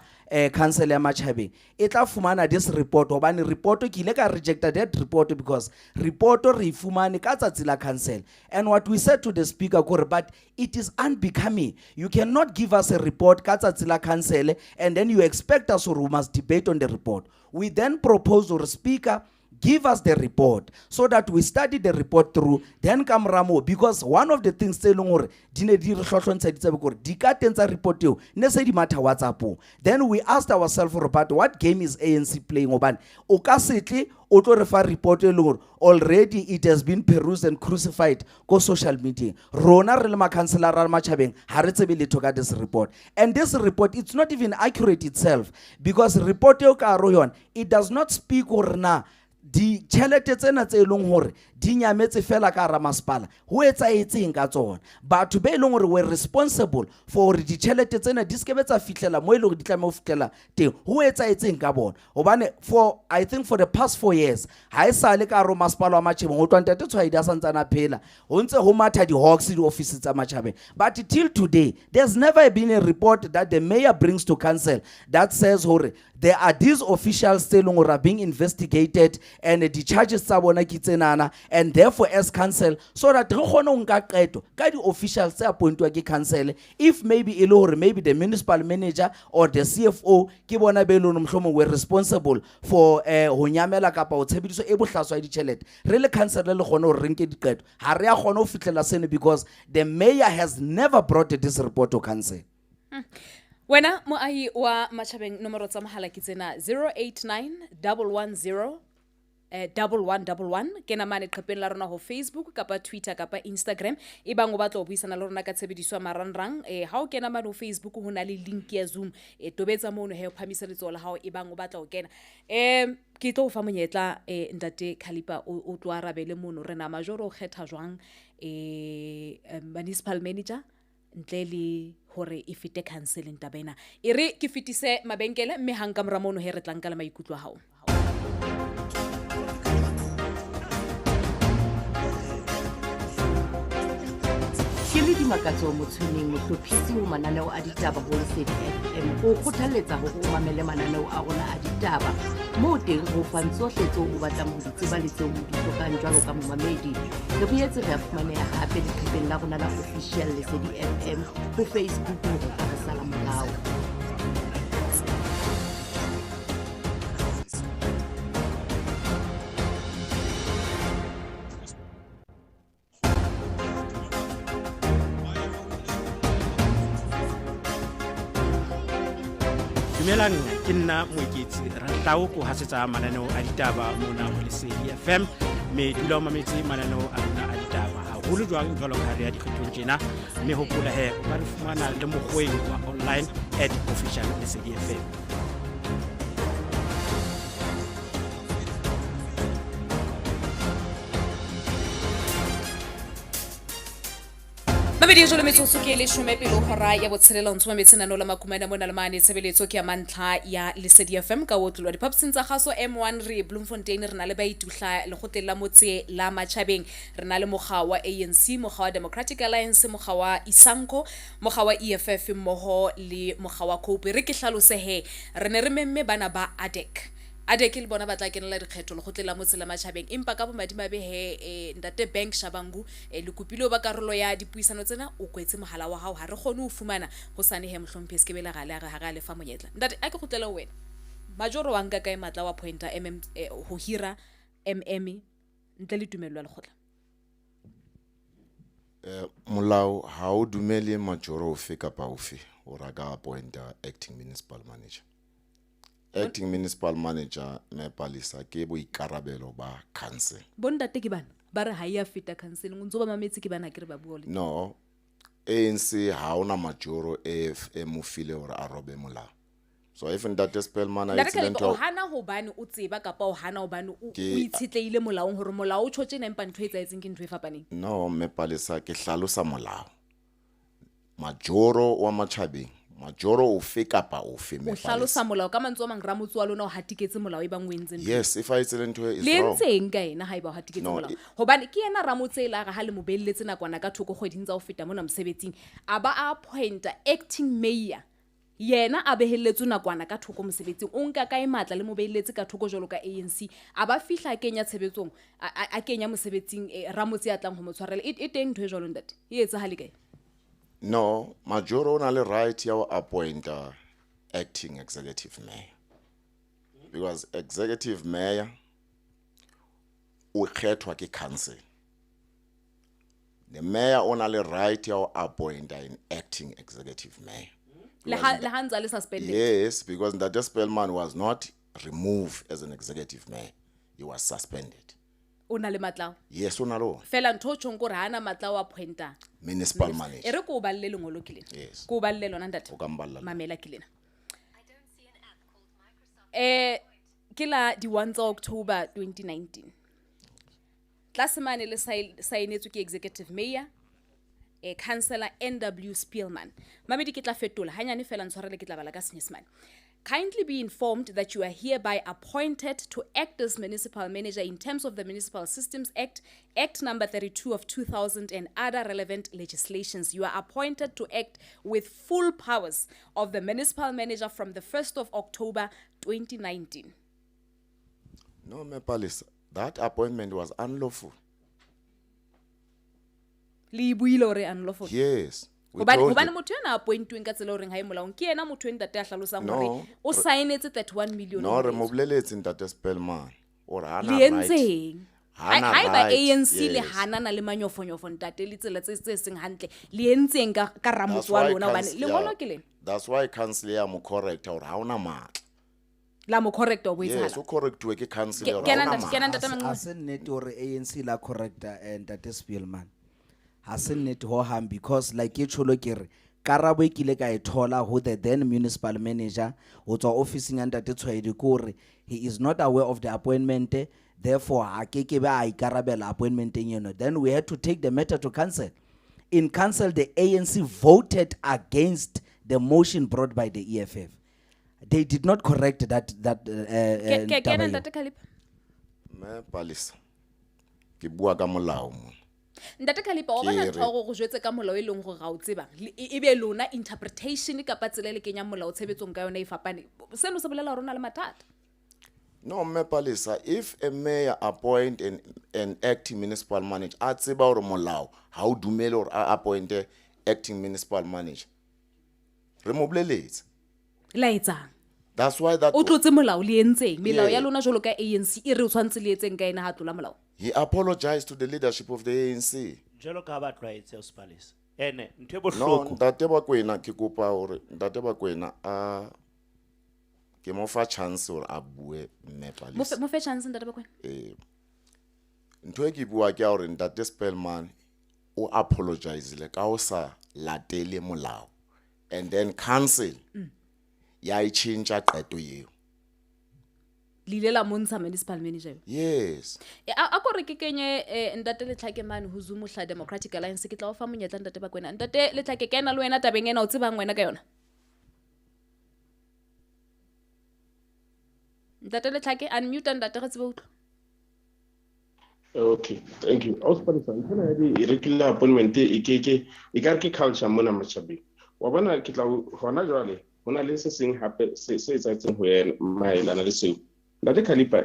council ya Matjhabeng e tla fumana this report, hobane report ke ile ka rejecta that report because report re e fumane ka tsatsi la council. And what we said to the speaker kore but it is unbecoming, you cannot give us a report ka tsatsi la council and then you expect us or we must debate on the report. We then propose or speaker give us the report so that we study the report through, then ka mora moo, because one of the things tse leng hore di ne di re hlohlontsha ditsebe ke hore di ka teng tsa report eo ne se di matha WhatsApp-ong. Then we asked ourselves hore but what game is ANC playing, hobane o ka se tle o tlo re fa report e leng hore already it has been perused and crucified ko social media. Rona re le makhanselara a Matjhabeng ha re tsebe letho ka this report, and this report it's not even accurate itself, because report eo ka hare ho yona it does not speak hore na ditjhelete tsena tse leng hore di nyametse fela ka hara masepala ho etsahetseng ka tsona. Batho be leng hore were responsible for hore ditjhelete tsena di skebe tsa fihlela mo e leng hore di tlameha ho fihlela teng, ho etsahetseng ka bona, hobane for I think for the past 4 years ha e sale ka hare ho masepala wa Matjhabeng ho tlwa ntate Tshwaedi a santsane a phela ho ntse ho matha di-hawks di-office tsa Matjhabeng, but till today there's never been a report that the mayor brings to council that says hore There are these officials tse leng hore are being investigated and di-charges tsa bona ke tsenana, and therefore as council, so that re kgone ho nka qeto ka di-officials tse appointwa ke council. If maybe e le hore maybe the municipal manager or the CFO ke bona be leng hore mohlomong were responsible for ho nyamela kapa ho tshebediso e bohlaswa ya ditjhelete, re le council le kgone hore re nke diqeto. Ha re a kgona ho fihlela seno because the mayor has never brought this report to council. Wena moahi wa Matjhabeng, nomoro tsa mohala ke tsena: 089 110 1111. Kena mane qhepeng la rona ho Facebook kapa Twitter kapa Instagram e bang o batla ho buisana le rona ka tshebediso ya marangrang. Ha o kena mane ho Facebook ho na le link ya Zoom, tobetsa mono he, o phamise letsoho la hao e bang o batla ho kena. Ke tlo o fa monyetla, ntate Khalipa, o tlo arabele mono re na majoro o kgetha jwang municipal manager ntle le hore e fete counseling taba ena. E re ke fetise mabenkele, mme hang ka mora mono he re tla nka le maikutlo a hao. Ke le Dimakatso Motshweneng, mohlophisi ho mananeo a ditaba ho Lesedi FM, ho kgothalletsa hore o mamele mananeo a rona a ditaba moo teng ho fang tsohle tseo o batlang ho di tseba le tseo o di hlokang jwalo ka momamedi. Re boetse re a fumaneha hape leqepheng la rona la official Lesedi FM ho Facebook hore ka re sala morao. Dumelang, ke nna Moeketsi Ratlao, ko hasetsa mananeo a ditaba mona ho Lesedi FM, mme dula o mametse mananeo a rona a ditaba haholo jwang jwalo ka ha re ya dikgethong tjena. Mme hopola he, o ka re fumana le mokgweng wa online at official Lesedi FM. Mabedi jalo metsotso ke leshome pele ho hora ya botshelela. O ntse o mametse nano la Makumana mona le mane. Tshebeletso ke ya mantlha ya Lesedi FM ka otlolwa diphaposing tsa kgaso M1 re Bloemfontein. Re na le baituhla lekgotleng la motse la Matjhabeng. Re na le mokga wa ANC, mokga wa Democratic Alliance, mokga wa Isanko, mokga wa EFF mmoho le mokga wa Cope. Re ke hlalose he, re ne re memme bana ba ADEC. ADEC le bona ba tla kenela dikgetho lekgotleng la motse la Matjhabeng, empa ka bomadimabe he, ntate Bank Shabangu, le kopile ho ba karolo ya dipuisano tsena, o kwetse mohala wa hao, ha re kgone ho fumana hosane he. Mohlomphehi, se ke be le ra le ha re a lefa monyetla. Ntate, a ke kgutlele ho wena. Majoro wa nka kae matla wa appointa MM, ho hira MM ntle le tumello ya lekgotla? Molao ha o dumele majoro ofe kapa ofe hore a ka appointa acting municipal manager. Acting municipal manager, Mme Palesa, ke boikarabelo ba council. Bontate ke bana ba re ha e ya feta counseling, o ntso ba mametse, ke bana ke re ba bua le. No, ANC ha ona majoro e mo file hore a robe molao. So if ntate Spellman a Ntate etsile Khalipa, o ntho hana hobane o tseba kapa o hana hobane o Ke o itshetlehile molaong hore molao o tjho tjena, empa ntho e etsahetseng ke ntho e fapaneng? No, Mme Palesa, ke hlalosa molao. Majoro wa Matjhabeng, majoro ofe kapa ofe, Mme O hlalosa Palesa. molao ka mantswe a mang, ramotse wa lona o hatiketse molao e bang o entse ntho. Yes, if a etsile ntho e is Le wrong. entseng ka ena haeba o hatiketse No, molao? Hobane ke yena ramotse e la re ha le mo belletse nakwana ka thoko kgweding tsa ho feta mona mosebetsing, a ba a appointa acting mayor, yena a behelletswe nakwana ka thoko mosebetsing. O nka kae matla le mo behelletse ka thoko jwalo ka ANC, a ba fihla a kenya tshebetsong, a kenya mosebetsing ramotse ya tlang ho mo tshwarela? E teng ntho e jwalo, ntate? E etsahale kae? No, majoro o na le right ya ho appointa acting executive mayor. Because executive mayor o kgethwa ke council. The mayor o na le right ya ho appointa an acting executive mayor. Le ha ntse a le suspended? Yes, because Ntate Spellman was not removed as an executive mayor. He was suspended. O na le matla ao? Yes, o na le ona. Fela ntho o tjhong kore ha ana matla ao appointa Municipal e manager. re ko o balle lengolo ke lena. Yes. Ko o balle lona, ntate. O ka mballa lona. Mamela ke lena, ke la di-1 tsa October 2019. Tlase mane le saenetswe ke executive mayor, councillor NW Spielman. Mamedi, ke tla fetola hanyane fela, ntshwarele, ke tla bala ka Senyesemane. Kindly be informed that you are hereby appointed to act as municipal manager in terms of the Municipal Systems Act, Act number 32 of 2000 and other relevant legislations. You are appointed to act with full powers of the municipal manager from the 1st of October 2019. No, Mme Palesa, that appointment was unlawful. Le e buile hore unlawful? Yes. We Hobane told hobane you. motho ena a appointuweng ka tsela e horeng ha e molaong ke yena motho e ntate a hlalosang No, hore o saenetse 31 million No, re mo boleletse ntate Spelman hore ha Le na right. entseng? Ha na Haeba right, ANC le yes. hanana le manyofonyofo ntate le tsela tse seng hantle, le entseng ka That's ramotse wa why lona hobane council- lengolo yeah, ke lena? That's why council ya mo correcta hore ha ona matla. La mo correcta ho Yes, etsahala. o correctuwe ke council Ke hore ha kena ona ntate, kena matla. ntate Ha Manqoba. se nnete hore ANC la correcta ntate Spielman. Ha se nnete ho hang because like ke tjholo ke re karabo e kile ka e thola ho the then municipal manager ho tswa officing ya ntate Tshwaedi ke hore he is not aware of the appointment, therefore ha ke ke be a ikarabela appointmenteng eno. Then we had to take the matter to council. In council, the ANC voted against the motion brought by the EFF. They did not correct that Ke taba kena eo. ntate Khalipa. Mme Palesa, ke bua ka molao mona. Ntate Khalipa, wa bona Ke ntho re ya hore o jwetse ka molao e leng hore ha o tsebang, e be lona interpretation kapa tsela e le kenyang molao tshebetsong ka yona e fapane. Seno se bolela hore o na le mathata. No, Mme Palesa, if a mayor appoint an acting municipal manager, a tseba hore molao ha o dumele hore a appointe acting municipal manager. Re mo boleletse. La etsang? That's why that O tlotse molao le entseng? Melao ya Yeah. lona jwalo ka ANC e re o tshwantse le etseng ka ena ha tlola molao? He apologized to the leadership of the ANC. Jwalo ka ha ba tlwaetse ho Palesa. Ene ntho e No, bohloko. ntate Bakwena ke kopa hore ntate Bakwena a ke mo fa chance hore a bue Mme Palesa. Mo fe chance ntate Bakwena. Ntho e ke bua ke ya hore ntate Spelman o apologizile ka ho sa latele molao. And then council ya e tjhentjha qeto eo. Le ile la montsha municipal manager eo? Yes. A ko re ke kenye ntate Letlhake mane ho Zoom hla Democratic Alliance, ke tla o fa monyetla ntate Bakwena. Ntate Letlhake, kena le wena tabeng ena, o tsebang wena ka yona? Ntate Letlhake, unmute ntate re tsebe ho utlwa. Okay, thank you. Ausi Palesa, ntho ena ya di-regular appointment e ke ke e ka re ke culture mona matjhabeng. Wa bona ke tla hona jwale ho na le se seng hape se etsahetseng ho yena maelana le seo. Ntate Khalipa,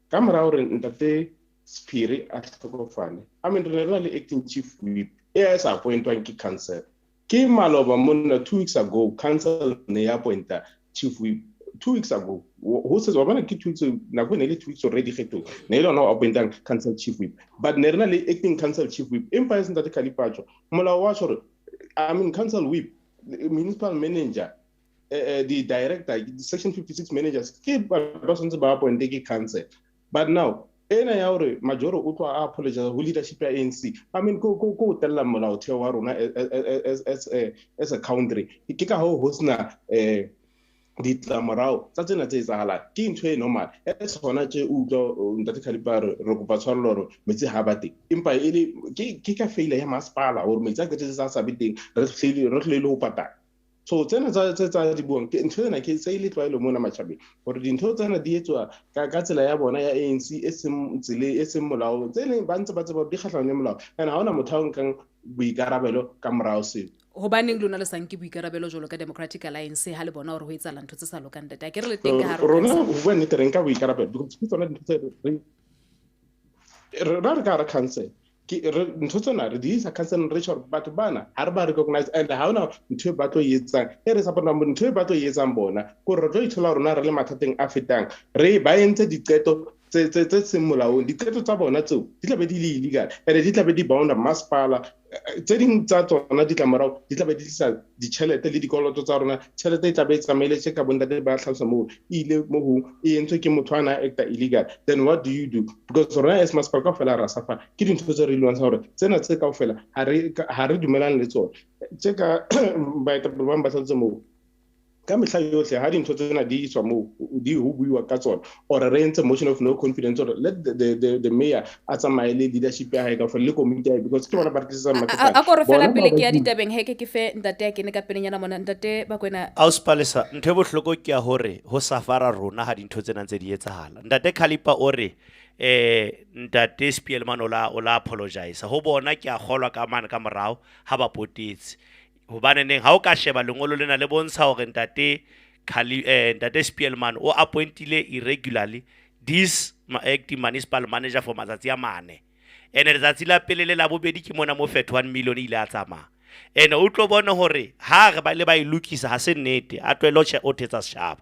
ka mora hore ntate Sephiri a hlokofale, I mean, re ne re na le acting chief whip e a sa appointwang ke council. Ke maloba monna 2 weeks ago, council ne ya appointa chief whip 2 weeks ago. Ho se wa bona ke 2 weeks, nako e ne le 2 weeks already kgethong. Ne e le yona o appointang council chief whip. But ne re na le acting council chief whip. Empa e se ntate Khalipa a tjho, molao wa tjho hore, I mean, council whip, municipal manager, the director, the section 56 managers, ke ba tshwanetse ba appointe ke council. But now, ena ya hore Majoro o tloha a apologize ho leadership ya ANC. I mean, ko tella molaotheo wa rona as a country. Ke ka hoo ho sena, ditlamorao tsa tsena tse etsahalang. Ke ntho e normal. As hona tje o utlwa ntate Khalipa re, re kopa tshwarelo hore metsi ha ba teng. Empa e le, ke ka failure ya masepala hore metsi a qetetse a sa be teng, re hlolehile ho patala. So tsena tsa tse di buang, ke ntho ena ke se e le tlwaelo mona matjhabeng hore dintho tsena di etswa ka tsela ya bona ya ANC e seng tsele, e seng molao. Tse leng ba ntse ba tseba di kgahlanong le molao. And ha hona motho a nkang boikarabelo ka morao seo. Hobaneng lona le sa nke boikarabelo jwalo ka Democratic Alliance ha le bona hore ho etsahala ntho tse sa lokang ntate? A ke re le teng ka hare ho Rona council. ho bua nnete re nka boikarabelo because ke tsona dintho tse re ra re ka hara council. Ke re ntho tsena re di isa council re tjho hore batho bana ha re ba recognize and ha hona ntho e ba tlo e etsang. E re support-ang ntho e ba tlo e etsang bona, ke hore re tlo ithola rona re le mathateng a fetang. Re ba entse diqeto tse seng molaong. Diqeto tsa bona tseo di tla be di le illegal and di tla be di bounda masepala. Tse ding tsa tsona ditlamorao di tla be di tlisa ditjhelete le dikoloto tsa rona. Tjhelete e tla be e tsamaile tje ka bontate ba hlalosa moo, e ile mo hong, e entswe ke motho a na acta illegal. Then what do you do? Because rona as masepala kaofela ra suffer. Ke dintho tse re lwantshang hore tsena tse kaofela ha re dumelane le tsona. Tje ka baetapele ba bang ba hlalositse moo, Ka mehla yohle ha dintho tsena di iswa moo di ho buiwa ka tsona, or re entse motion of no confidence, or let the mayor a tsamaye le leadership ya hae kaofela le committee ya hae, because ke bona ba re tlisetsang mathata. A ko re fela Bona pele ba ke ya ba ditabeng, he ke fe ntate ya kene ka pelenyana mona, ntate Bakwena. Ausi Palesa, ntho e bohloko ke ya hore ho safara rona ha dintho tsena ntse di etsahala. Ntate Khalipa o re ntate Spielman o la apologize. Ho bona ke a kgolwa ka mane ka morao ha ba potetse. Hobane neng ha o ka sheba lengolo lena le bontsha hore ntate Khali, ntate Spielman o appointile irregularly this acting municipal manager for matsatsi a mane. Ene letsatsi la pele le la bobedi ke mona mo 31 million ile a tsamaya. Ene o tlo bona hore ha re ba le ba e lokisa ha se nnete, a tlohele ho thetsa setjhaba.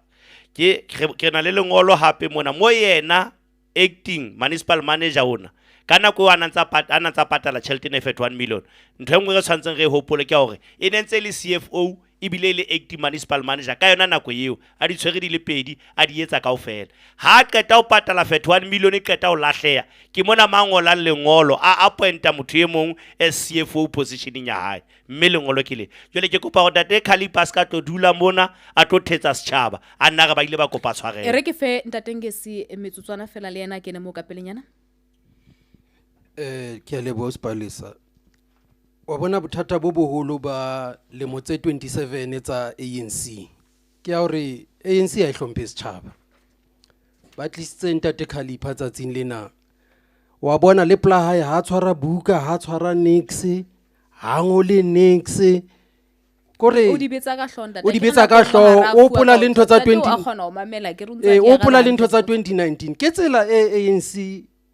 Ke na le lengolo hape mona mo yena acting municipal manager ona ka nako eo a na ntsa a na ntsa patala tjhelete ena e 31 million. Ntho e nngwe re tshwanetseng re e hopole ke ya hore e ne ntse e le CFO ebile e le acting municipal manager ka yona nako eo, a di tshwere di le pedi, a di etsa kaofela. Ha a qeta ho patala 31 million, e qeta ho lahleha, ke mona ma ngolang lengolo a appointa motho e mong as CFO positioning ya hae, mme lengolo ke le. Jwale ke kopa hore ntate Khalipa a ska tlo dula mona a tlo thetsa setjhaba, a nna re ba ile ba kopa tshwarelo. E re ke fe ntate Ngesi metsotswana fela le yena a kene moo ka pelenyana. Ke a leboha Palesa. Wa bona bothata bo boholo ba lemo tse 27 tsa ANC ke ya hore ANC ha e hlomphe setjhaba. Ba tlisitse ntate Khalipa tsatsing lena. Wa bona le pela hae ha tshwara buka, ha tshwara nix, ha ngole nix. Kore O di betsa ka hlooho, ntate. O di Ke betsa nako ka e nngwe hlooho, ha re o a hopola fuwa le ntho tsa ntate o a twenty kgona ho mamela, ke re o ntse a di o hopola le araba ntho tsa hantle. 2019. Ke tsela e ANC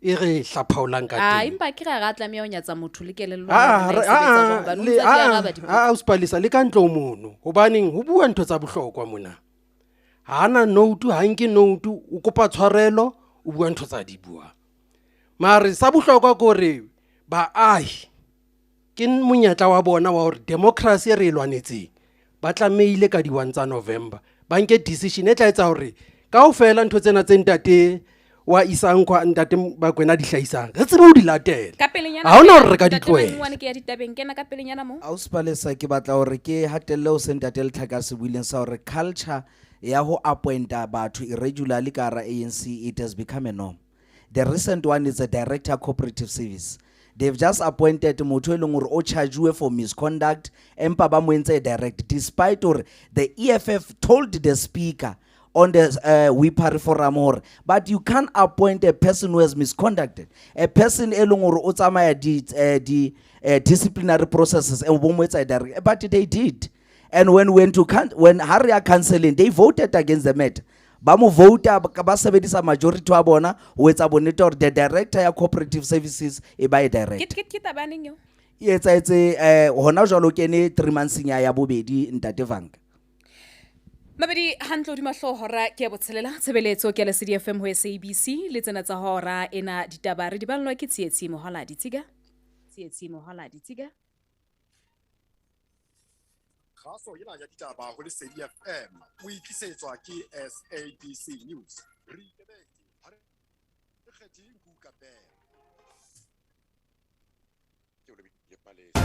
e re hlaphaolang ka Ah, teng. empa ke re ha tlameha ho nyatsa motho le kelello Ah, ya rona e re- sebetsa ah, jwang, hobane o le- ntse a di ah, araba dipotso. ah, ausi Palesa, le ka ntle ho mono. Hobaneng ho bua ntho tsa bohlokwa mona. Ha ana note, ha nke note, o kopa tshwarelo, o bua ntho tsa di buang. Mare sa bohlokwa ke hore baahi ke monyetla wa bona wa hore democracy e re e lwanetseng, ba tlamehile ka di-1 tsa November ba nke decision e tla etsa hore kaofela ntho tsena tse ntate wa isang kwa ntate Bakwena di hlahisang re tsebe ho di latela. Ka pelenyana Ha hona fela, hore re ka di ntate tlohela. Mangoane ke ya ditabeng, kena ka pelenyana mo. Ausi Palesa, ke batla hore ke hatelle ho se ntate Letlhaka se buileng sa hore culture ya ho appointa batho irregularly ka hara ANC, it has become a norm. The recent one is a director cooperative service. They've just appointed motho e leng hore o charge for misconduct, empa ba mo entse direct, despite hore the EFF told the speaker on the Whippery forum hore, but you can't appoint a person who has misconducted, a person e leng hore o tsamaya di disciplinary processes e bo mo etsa direct, but they did. And when we went to when ha re ya counseling, they voted against the matter. Ba mo vouta, ba sebedisa majority wa bona ho etsa bonnete hore the director ya cooperative services e ba e direct. Ke taba ya neng eo? E etsahetse, hona jwalo kene 3 months ya bobedi, ntate Vanka. Mabedi hantle hodima hlooho hora ke ya botshelela, tshebeletso ke ya Lesedi FM ho SABC le tsena tsa hora ena ditaba re di ballwa ke Tsietsi Mohala Ditsiga. Tsietsi Mohala Ditsiga. Kgaso ena ya ditaba ho Lesedi FM o e tlisetswa ke SABC News. Re ikemetse, ha re kgethe nku ka pere. Ke o lebile Palesa.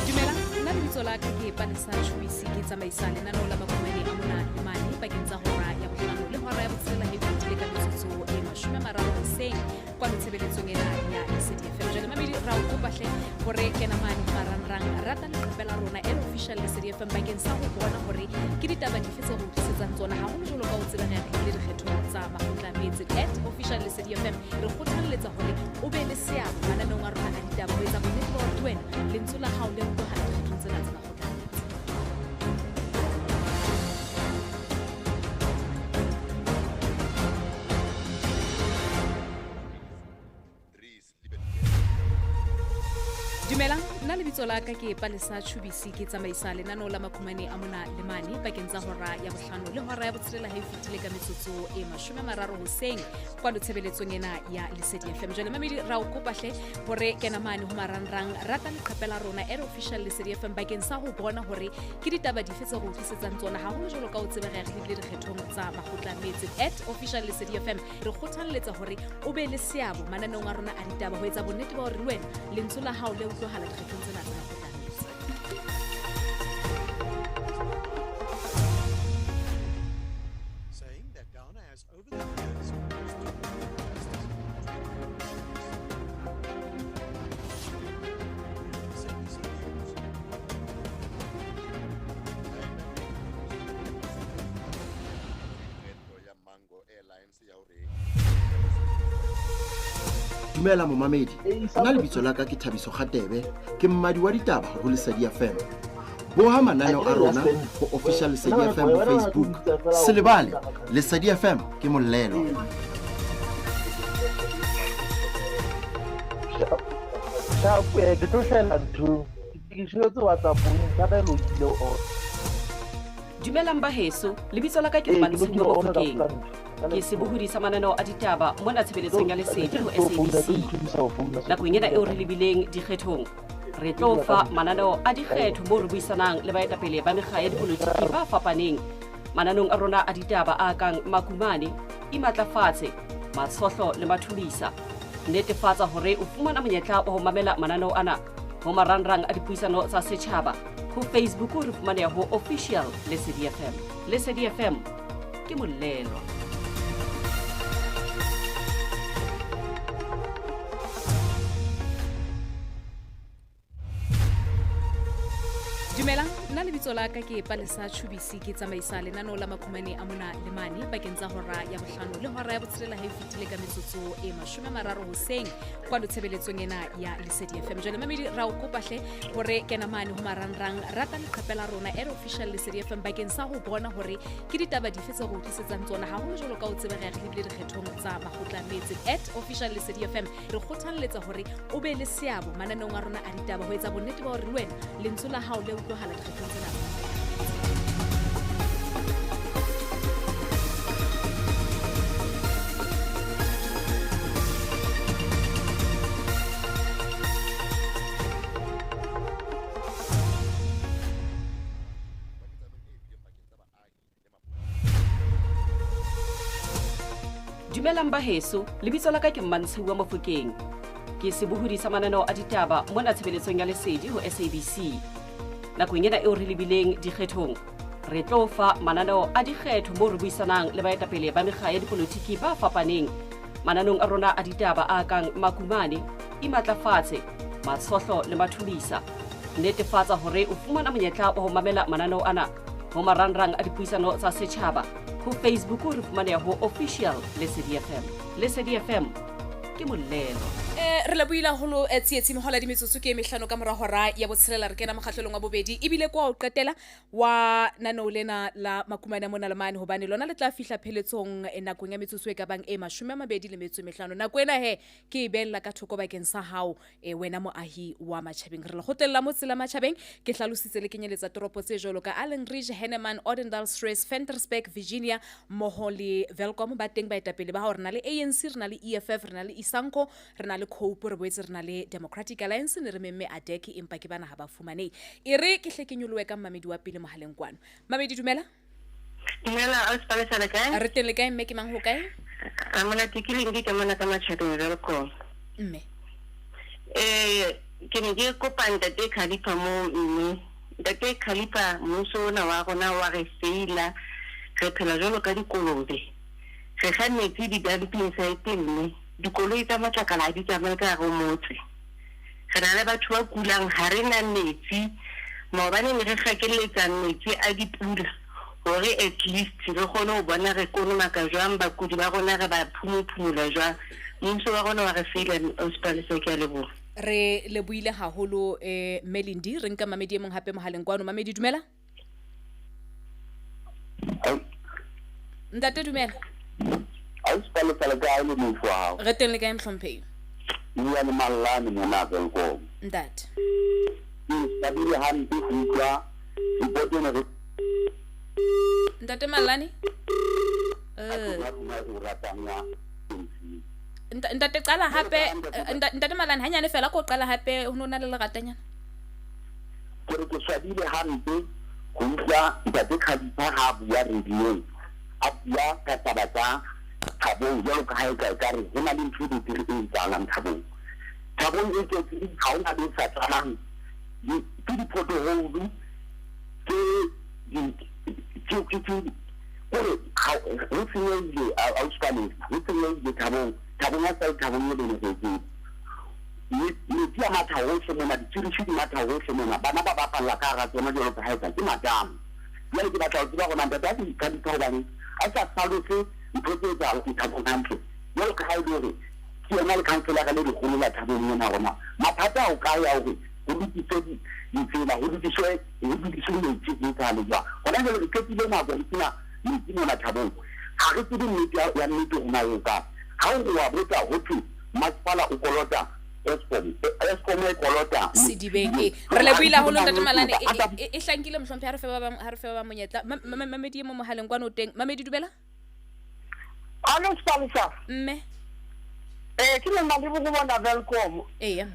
Dumela, nna lebitso la ka ke Palesa Choisi, ke tsamaisa lenaneo la makumane a mona le mane pakeng tsa hora ya bohlano le hora ya botshelela he fetile ka metsotso e mashome a mararo hoseng kwano tshebeletsong ena ya Lesedi FM. Jwale mamedi, ra o kopa hle hore kena mane ho marangrang, rata leqephe la rona e official Lesedi FM bakeng sa ho bona hore ke ditaba dife tse re o tlisetsang tsona, haholo jwalo ka o tseba re atlehile dikgethong tsa makgotla a metse. At official Lesedi FM re kgothalletsa hore o be le seabo mananeong a rona a ditaba ho etsa bonnete ba hore wena lentswe la hao le utlwahala dikgethong tsena tsa makgotla a metse. Dumelang, nna lebitso la ka ke Palesa Tshubisi, ke tsamaisa lenaneo la Makhumane a mona le mane pakeng tsa hora ya bohlano le hora ya botshelela ha e fetile ka metsotso e 30 hoseng kwano tshebeletsong ena ya Lesedi FM. Jwale mamedi, ra o kopa hle hore kena mane ho marangrang, rata leqephe la rona at official Lesedi FM bakeng sa ho bona hore ke ditaba dife tse re utlwisetsang tsona, haholo jwalo ka o tsebe re lebile dikgethong tsa makgotla a metse. At official Lesedi FM re kgothalletsa hore o be le seabo mananeong a rona a ditaba ho etsa bonnete ba hore le wena lentswe la hao le utlwahala dikgethong tsena tsa makgotla a metse. Saying that Ghana has over the years hosted SABC News. Qeto ya Mango Airlines ya hore Dumela momamedi, nna lebitso la ka ke Thabiso Kgatebe, ke mmadi wa ditaba ho Lesedi FM. Boha mananeo a rona ho official Lesedi FM ho Facebook. Se lebale, Lesedi FM ke mollelo. Ke tlo shela ntho. Ke shebetse WhatsApp-ong, taba e lokile o. Dumelang ba heso, lebitso la ka ke Ee, ke Mmantshiuwa lokile ona ka Mofokeng. ska ntho. Ke sebohodi sa mananeo a ditaba mona tshebeletsong ya Lesedi ho Ke tlo founa, SABC. tlo nthusa ho founa. Nakong ena eo re lebileng dikgethong, re tlo fa mananeo a dikgetho moo re buisanang le baetapele ba mekga ya dipolotiki ba fapaneng. Mananeong a rona a ditaba a kang Makumane, Imatlafatse, Matshohlo le Mathumisa. Netefatsa hore o fumana monyetla wa ho mamela mananeo ana ho marangrang a dipuisano tsa setjhaba. Ho Facebook re fumaneha ho official Lesedi FM. Lesedi FM ke mollelwa. Dumelang, nna lebitso la ka ke Palesa Tshubisi, ke tsamaisa lenaneo la Makhumane a mona le mane pakeng tsa hora ya bohlano le hora ya botshelela ha e fetile ka metsotso e 30 hoseng kwano tshebeletsong ena ya Lesedi FM. Jwale mamedi, ra o kopa hle hore kena mane ho marangrang, rata leqephe la rona at official Lesedi FM bakeng sa ho bona hore ke ditaba dife tse re utlwisetsang tsona, haholo jwalo ka o tsebe re lebile dikgethong tsa makgotla a metse. At official Lesedi FM re kgothalletsa hore o be le seabo mananeong a rona a ditaba ho etsa bonnete ba hore le wena lentswe la hao le utlwahala dikgethong tsena. Dumelang ba heso, lebitso la ka ke Mmantshiuwa Mofokeng. Ke sebohodi sa mananeo a ditaba mona tshebeletsong ya Lesedi ho SABC. Nakong ena eo re lebileng dikgethong, re tlo fa mananeo a dikgetho moo re buisanang le baetapele ba mekga ya dipolotiki ba fapaneng. Mananeong a rona a ditaba a kang Makumane, Imatlafatse, Matshohlo le Mathumisa. Netefatsa hore o fumana monyetla wa ho mamela mananeo ana ho marangrang a dipuisano tsa setjhaba. Ho Facebook re fumaneha ho official Lesedi FM. Lesedi FM ke mollelo. Re lebohile haholo, Tsietsi Mohola, di metsotso ke e mehlano ka mora hora ya botshelela, re kena mokgahlelong wa bobedi ebile kwa o qetela wa naneo lena la Makumane a mona le mane, hobane lona le tla fihla pheletsong, nakong ya metsotso e ka bang e 25. Nako ena he ke e beella ka thoko bakeng sa hao, wena moahi wa Matjhabeng. Re le kgotlella mo tsela Matjhabeng, ke hlalositse le kenyeletsa toropo tse jwalo ka Allenridge, Henneman, Odendaalsrus, Ventersburg, Virginia mmoho le Welkom. Ba teng baetapele ba hao, re na le ANC, re na le EFF, re na le Isanko, re na le Cope, re boetse re na le Democratic Alliance, ne re memme ADEC empa ke bana ha ba fumanehe. E re ke hle ke nyolohe ka mmamedi wa pele mohaleng kwano. Mamedi, dumela. Dumela, ausi Palesa, le kae? Re teng, le kae mme, ke mang ho kae? A monate, ke Lindi ke mona ka Matjhabeng, Welkom. Mme. Ke ne ke kopa ntate Khalifa mo mme. Ntate Khalifa, mmuso ona wa rona wa re feila, re phela jwalo ka dikolobe. Re kga metsi di-dumping site mme dikoloi tsa matlakala ha di tsamaye ka hare ho motse. Re na le batho ba kulang, ha re na metsi. Maobane ne re kgakeletsa metsi a dipula hore at least re kgone ho bona re kolomaka jwang, bakudi ba rona re ba phumophumola jwang. Mmuso wa rona wa re feila, ausi Palesa, ke a leboha. Re lebohile haholo, mme Lindi. Re nka mamedi e mong hape mohaleng kwano. Mamedi, dumela. Ntate, dumela. Ausi Palesa, le kae le mofo wa hao? Re teng, le kae mohlomphehi? O bua le Mallane mona Welkom. Ntate. Ke swabile hampe ho utlwa report ena re Ntate Mallane? Ntate qala hape ntate Mallane hanyane fela ko qala hape ho nona le leratanyana. Ke re ke swabile hampe ho utlwa ntate Khalifa ha bua radio-ng. A bua ka taba tsa Thabong jwalo ka ha e ka ekare ho na le ntho e betere e etsahalang Thabong. Thabong e tletse ha hona le sa tsalang. Ke di-pothole ke kore ho senyehile ausi ho senyehile Thabong. Thabong ha sa Thabong e benehetseng. Metsi a matha hohle mona, ditswirishi di matha hohle mona. Bana ba bapalla ka hara tsona jwalo ka ha eka ke matamo. Jwale ke batla ho tseba hore ntate a Khalifa hobane a sa hlalose ntho tse etsahalang Thabong hantle. Jwalo ka ha e le hore ke yena le councilor le lekgolo la Thabong ena hore na mathata a o kae a hore ho lokiswe ditsela, ho lokiswe metsi ho etsahale jwang. Hona jwale re qetile nako re sena metsi mona Thabong. Ha re tsebe nnete ya nnete hore na e kae. Ha o re wa botsa ho thwe masepala o kolota Eskom, Eskom e kolota Sedibeng. Re lebohile haholo ntate Mallane. E hlankile mohlomphehi ha re fe ba bang, ha re fe ba bang monyetla. Mamedi e mo mohaleng kwano o teng. Mamedi dumela. Alo Palesa. Mme. Ke le Malebo go bona Welkom. Eya.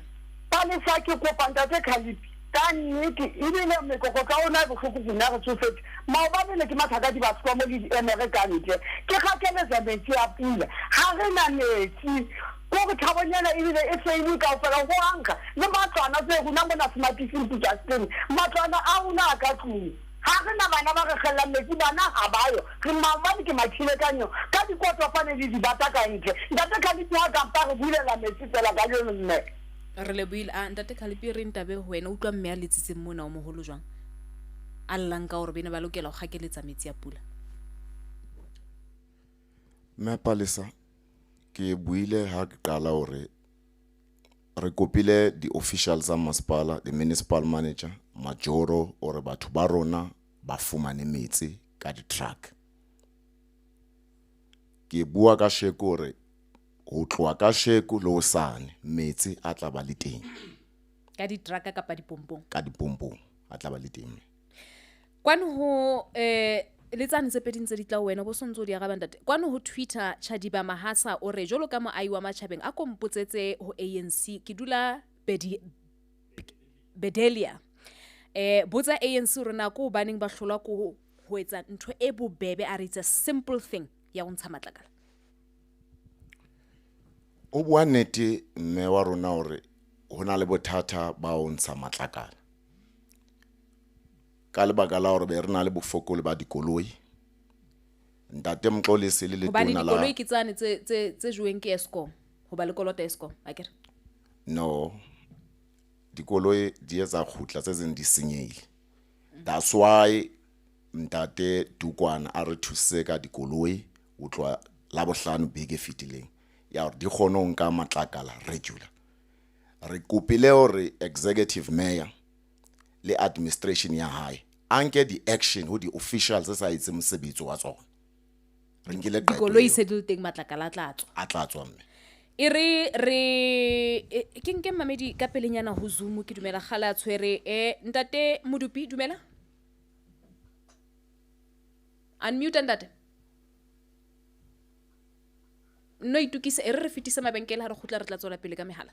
Palesa ke kopa ntate Khalifi ka nnete ebile mekokotlo ya rona e bohloko rona re tsofetse. Maobane ne ke matha ka dibasekomo le diemere ka ntle. Ke kgakeletsa metsi a pula. Ha re na metsi. Kore Thabonyana ebile e feile kaofela ho ankga le matlwana tse rona mona Sematising Putsasteng. Matlwana a rona a ka tlung. Ha re na bana ba re kgellang metsi, bana ha ba yo. Re maobane ke mathile ka nyo ka dikotopane le dibata ka ntle. Ntate Khalifi ha ka mpa re bulela metsi fela kajeno mme. Re lebohile. A ntate Khalifi re ntabe ho wena utlwa mme a letsitseng mona o moholo jwang. A llang ka hore bene ba lokela ho kgakeletsa metsi a pula. Mme Palesa, ke buile ha ke qala hore re kopile di-officials tsa masepala, the municipal manager, majoro hore batho ba rona ba fumane metsi ka di-truck. Ke bua ka sheko hore ho tloha ka sheko le hosane metsi a tla ba le teng. Ka di-truck kapa dipompong? Ka dipompong a tla ba le teng. Kwano ho le tsane tse pedi ntse di tla ho wena bo sontso di araba ntate. Kwano ho Twitter Chadiba Mahasa o re jwalo ka moahi wa matjhabeng a kompotsetse ho ANC ke dula Bedelia. Botsa ANC hore na ko hobaneng ba hlolwa ko ho etsa ntho e bobebe, a re it's a simple thing ya ho ntsha matlakala. O bua nnete mme wa rona hore ho na le bothata ba ho ntsha matlakala. Ka lebaka la hore be re na le bofokoli ba dikoloi. Ntate Mxolisi le Hobane letona la dikoloi ke tsane tse joweng ke Eskom, hoba le kolota Eskom, akere? No. Dikoloi di etsa kgutla tse seng di senyehile. That's why ntate Dukwana a re thusitse ka dikoloi ho tloha Labohlano beke e fetileng ya hore di kgone ho nka matlakala regular. Re kopile hore executive mayor le administration ya hae a nke di-action ho di-officials tse sa etseng mosebetsi wa tsona. Re nkile qeto Dikoloi eo. se di le teng, matlakala a tla tswa. A tla tswa mme. E re re ke nke mamedi ka pelenyana ho Zoom ke dumela kgale a tshwere. Ntate Modupi dumela. Unmute ntate. No itukise e re re fetise mabenkele ha re kgutla re tla tswela pele ka mehala.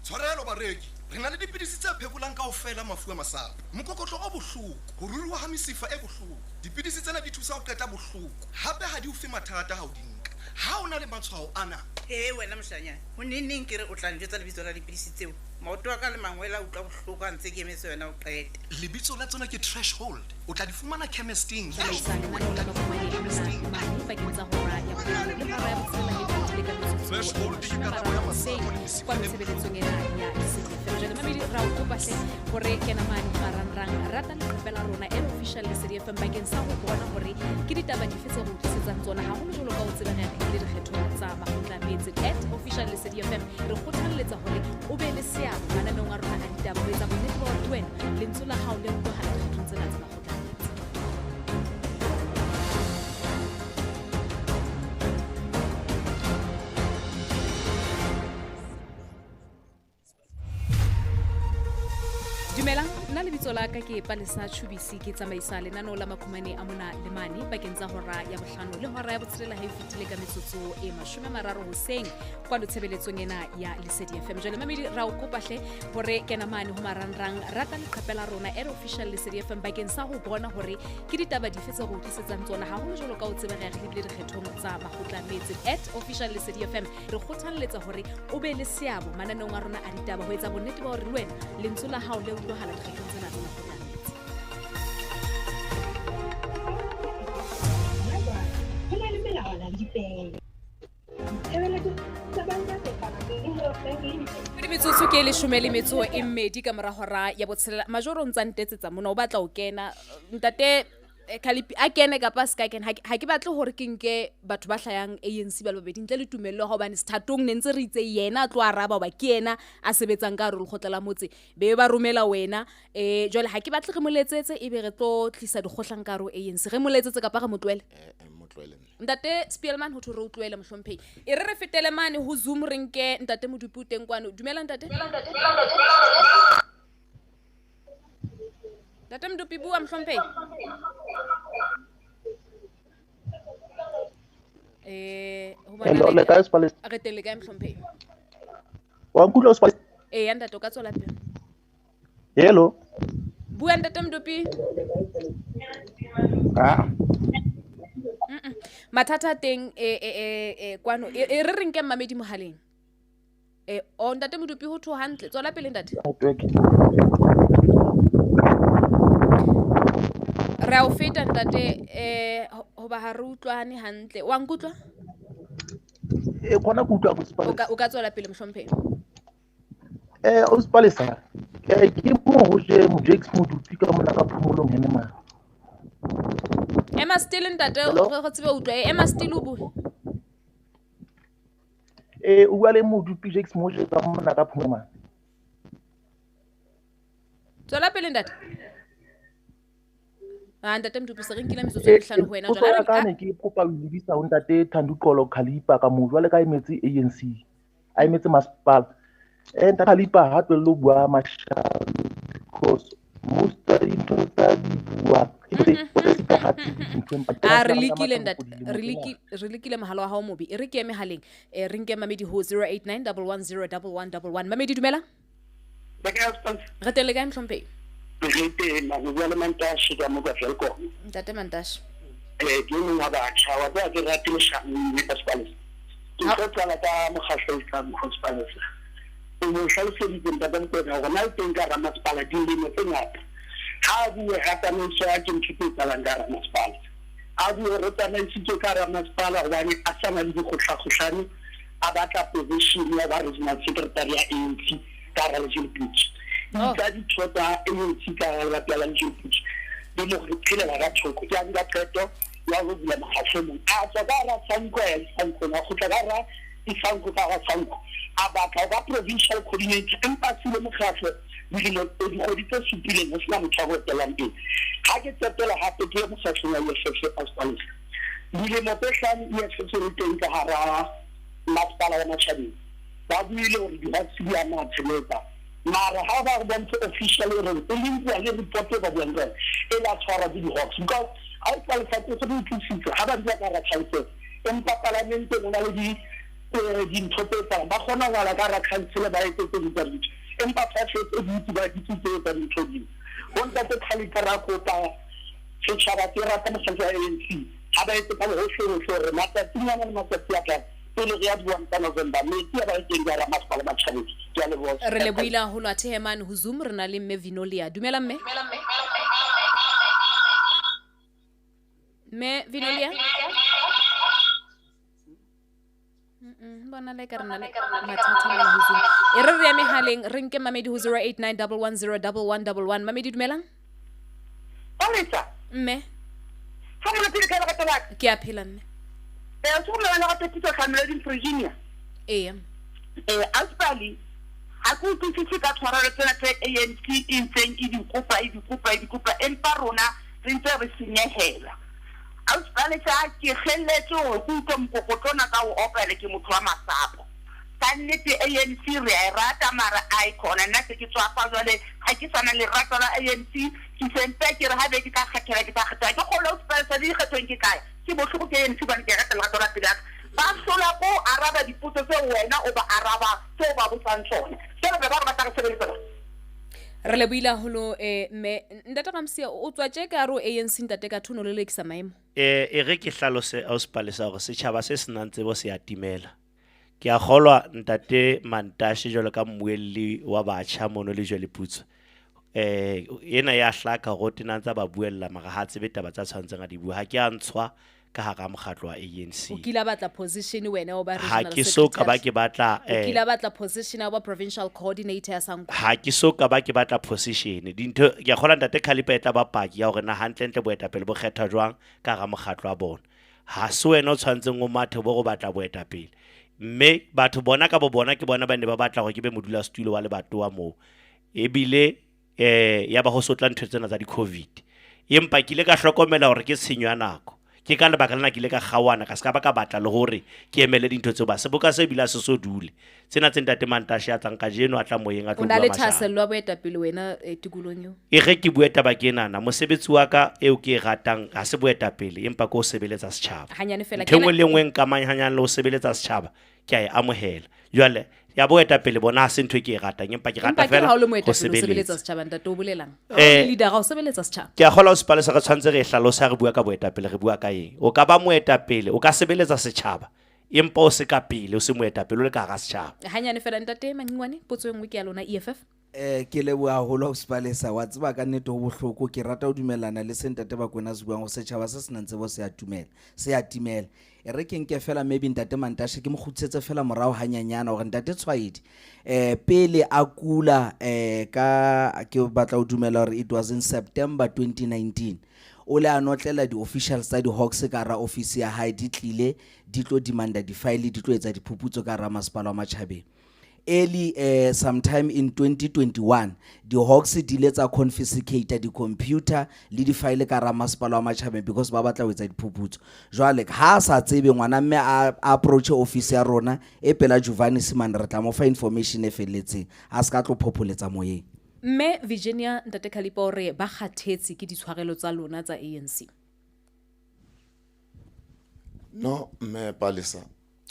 Tshwarelo bareki, re na le dipidisi tse phekolang kaofela mafu a masapo, mokokotlo o bohloko, ho ruruha ha mesifa e bohloko. Dipidisi tsena di thusa ho qeta bohloko, hape ha di o fe mathata ha o di nka. Ha o na le matshwao ana. Ee wena moshanyana, ho neng ke re o tla njwetsa lebitso la dipidisi tseo? Maoto a ka le mangwele a utlwa bohloko ha ntse ke emetse wena o qete. Lebitso la tsona ke Threshold. O tla di fumana chemisteng. Pakeng tsa hora ya boraro le hora ya botshelela e fetile ka metsotso Threshold ke karabo ya masapo le mesifa kwa e tshebeletsong ena ya Lesedi FM. Jwale mamedi ra o kopa hle hore kena mane marangrang, rata leqephe la rona L Official Lesedi FM bakeng sa ho bona hore ke ditaba dife tse re o tlisetsang tsona, haholo jwalo ka o tseba re atlehile dikgethong tsa makgotla a metse. At Official Lesedi FM re kgothalletsa hore o be le seabo mananeong a rona a ditaba ho etsa bonnete ba hore le wena lentswe la hao le utlwahala dikgethong tsena tsa makgotla a metse. Dumelang, nna lebitso la ka ke Palesa Tshubisi, ke tsamaisa lenaneo la makhumane a mona le mane pakeng tsa hora ya bohlano le hora ya botshelela ha e fetile ka metsotso e 30 hoseng kwano tshebeletsong ena ya Lesedi FM. Jwale mamedi ra o kopa hle hore kena mane ho marangrang rata leqhepe la rona at official Lesedi FM bakeng sa ho bona hore ke ditaba dife tse re utlwisetsang tsona haholo jwalo ka o tsebe re re lebile dikgethong tsa makgotla metse. At official Lesedi FM re kgothalletsa hore o be le seabo mananeong a rona a ditaba ho etsa bonnete ba hore le wena lentswe la hao le utlwahala dikgethong tsena tsa makgotla a metse. Ho na le melawana le dipehelo. Ditshebeletso tsa banka tse fanwang ke Ke metsotso ke 12 ka mora hora ya botshelela. Majoro o ntsa ntetsetsa mona o batla ho kena. Ntate Khalipi a kene kapa a se ka kena. Ha ke batle hore ke nke batho ba hlayang ANC ba le babedi ntle le tumello ya hobane sethatong ne ntse re itse yena a tlo araba hoba ke yena a sebetsang ka hare ho lekgotla la motse. Be ba romela wena. Jwale ha ke batle re mo letsetse ebe re tlo tlisa dikgohlang ka hare ho ANC. Re mo letsetse kapa re mo tlohele? Mo tlohele mme. Ntate Spielman ho thwe re o tlohele mohlomphehi. E re re fetele mane ho Zoom re nke ntate Modupi o teng kwano. Dumela ntate. Ntate Modupi bua mohlomphehi. Ho bona Hello, le le kae Spalesa? Re teng le kae mohlomphehi? Wa nkutlwa Spalesa? Eya ntate o ka tswela pele. Hello. Bua ntate Modupi. Ah. Mathata a teng kwano e re re nke mmamedi mohaleng. O ntate Modupi ho thwe hantle. Tswela pele ntate. Network. Re a o feta ntate, hoba ha re utlwane hantle. Wa nkutlwa? Khona ke utlwa Ausi O Palesa. ka tswela pele mohlomphehi. Ausi Palesa, ke mo ho je Mojeks Modupi ka mona ka phomolong hene mane. Ema still ntate, Hello? re tsebe ho utlwa. Ema still o bue. O bua le Modupi Jakes Moje ka mona ka phomolong mane. Tswela pele ntate. Ah, ntate Modupi, se re nkile metsotso e mehlano ho wena Potso jwale. ya ka ne ke kopa ho lebisa ho ntate Thanduxolo Khalipa ka moo jwale ka emetse ANC, a emetse masepala. Ntate Khalipa ha tlohelle ho bua mashano because most tsa dintho tsa di buang ke tse ka ha dintho empa ke A re rata lekile matla ntate, godimo re ke re lekile mohala wa hao mobe. E re ke eme haleng. Re nke mamedi ho 089 110 1111. Mamedi dumela. Le kae, Spalesa? Re teng le kae mohlomphehi? Re teng, o bua le Mantashe ka mo ka Welkom. Ntate Mantashe. Ke e mong wa batjha, wa tseba ke rate leshano mme ka Spalesa. Ke tlo qala ka mokgahlo o tlang ho Spalesa. O mo hlaloseditse ntate Mokoena hore na o teng ka hara masepala dilemo tse ngata. Ha a bue ha tsamaiso ya ke ntho tse etsahalang ka hara masepala. A bue hore o tsamaisitswe ka hara masepala hobane a sa na le dikgohlakgohlano, a batla position ya ba regional secretary ya ANC ka hara Lejweleputswa. Tsa ditho tsa ANC ka hara lelapa la Lejweleputswa di mo re phelela ka thoko. Ke a nka qeto ya ho bula mokgahlo o mong. A tswa ka hara Sanco, a ya Disankong, a kgutla ka hara Disanco, ka hara Sanco. A batla ho ba provincial coordinator, empa a siile mokgahlo dilemo dikgwedi tse supileng ho sena motho a ho etellang pele. Ha ke qetela hape ke ye mokgahlong wa EFF Ausi Palesa. Dilemo tse 5 EFF e le teng ka hara masepala wa Matjhabeng. Ba buile hore di-hawks di a matshebetsa. Mara ha ba re bontshe official e reng e linkuwa le report e ba buang ka yona, e la tshwarwa ke di-hawks. Because ha o Palesa ke se re utlwisitse ha ba dula ka hara council, empa palamenteng ho na le dintho tse etsahalang. Ba kgona ho ngwala ka hara council ba etse tse ding tsa dintho, empa five years e dutse ba dutse tse tsa dintho ding. Bo ntate Khalipa ra kopa setjhaba se rata mokgatlo wa ANC ha ba etse ka bohohle hohle hore matsatsing ana le matsatsi a tlang pele re ya di-one tsa November metsi a ba teng ka hara masepala Matjhabeng. Ke a leboha. Re lebohile haholo athe mane ho Zoom re na le mme Vinolia. Dumela mme. Mme Vinolia. Bona le ka re na le mathata mona ho Zoom. E re re ye mehaleng, re nke mamedi ho 089 110 1111. Mamedi dumelang. Palesa. Mme. Ha mona pele ka lerato la ka. Ke a phela mme. O tsho bolela ka Pepitso Hlamelo di Virginia. Eya. Ausi, ha ke utlwisise ka tshwarelo tsena tse ANC e ntseng e di kopa, e di kopa, e di kopa, empa rona re ntse re senyehela. Ausi Palesa, ke kgelletswe hore ke utlwe mokokotlo ona ka o opela, ke motho wa masapo. Ka nnete ANC re a e rata mara ai khona nna se ke tswafa jwale ga ke sana lerato la ANC. Ke sempe ke re ha be ke tla kgethela ke tla kgethela ke kgolo Palesa di kgethong ke kae ke bohloko ke ANC hobane ke rata lerato la pele ya ka. Ba hlola ko araba dipotso tseo wena o ba arabang tseo ba botsang tsona. Jwale be ba re ba tla re sebeletsa ba. Re lebohile haholo mme ntate Ramsia o tswa tje ka hare ho ANC ntate ka thono lelekisa maemo. E re ke hlalose ausi Palesa hore setjhaba se senang tsebo se a timela. Ke a kgolwa ntate Mantashe jwalo ka mmuelli wa batjha mono Lejweleputswa. Ena ya hlaka hore o tena ntse a ba buella mara ha tsebe taba tsa tshwantseng a di bua. Ha ke a ntshwa ka hara mokgatlo wa ANC. O kile a batla position wena o ba Ha regional ke so ka ba secretary. ke batla, O kile a batla position ya ho ba provincial coordinator ya Sanko. Ha ke so ka ba ke batla position. Dintho ke a kgolwa ntate Khalipa e tla ba paki ya hore na hantlentle boetapele bo kgethwa jwang ka hara mokgatlo wa bona. Ha se wena o tshwantseng o mathe bo go batla boetapele. Mme batho bona ka bo bona ke bona ba ne ba batla hore ke be modulasetulo wa lebatowa moo. Ebile ya ba ho sotla ntho tsena tsa di-COVID. Empa ke ile ka hlokomela hore ke tshenyo ya nako. Ke ka lebaka lena ke ile ka kgaohana, ka ska ba ka batla le hore ke emele dintho tseo. Ba seboka se ebile ha se so dule. Tsena tse ntate Mantashe a tlang kajeno a tla moyeng a tlo O na bua le mashano. thahasello ya boetapele wena tikolohong eo? E re ke bue taba ke enana, mosebetsi wa ka eo ke e ratang ha se boetapele empa ke ho sebeletsa setjhaba. Hanyane fela, Ntho e nngwe kena le nngwe e nkamahanyang le ho sebeletsa setjhaba ke a e amohela. Jwale ya boetapele bona ha se ntho e ke e ratang empa ke rata Empa ke fela ha o le ho moetapele o sebeletsa sebeletsa. setjhaba ntate o bolelang. Ha o le leader ha o sebeletsa setjhaba. Ke a kgolwa ausi Palesa re tshwanetse re e hlalose ha re bua ka boetapele re bua ka eng. O ka ba moetapele, o ka sebeletsa setjhaba empa o se ka pele, o se moetapele o le ka hara setjhaba. Hanyane fela ntate Manqingwane, potso e nngwe ke ya lona EFF. Ke leboha haholo ausi Palesa, wa tseba ka nnete ho bohloko. Ke rata ho dumellana le se ntate Bakwena se buang hore setjhaba se senang tsebo se a tumela, se a timela. E re ke nke fela maybe ntate Mantashe ke mo kgutlisetse fela morao hanyanyana hore ntate Tshwaedi pele a kula ka ke batla ho dumela hore it was in September 2019 o le a notlela di-officials tsa di-Hawks ka hara office ya hae di tlile di tlo demanda di-file di tlo etsa diphuputso ka hara masepala wa Matjhabeng. Early sometime in 2021 di-Hawks di ile tsa confiscate di-computer le di-file ka hara masepala wa Matjhabeng because ba batla ho etsa diphuputso. Jwale ha a sa tsebe ngwana mme a approach office ya rona e pela Giovanni Simane, re tla mo fa information e felletseng a se ka tlo phopholetsa moyeng. Mme Virginia ntate Khalipa o re ba kgathetse ke ditshwarelo tsa lona tsa ANC. No mme Palesa,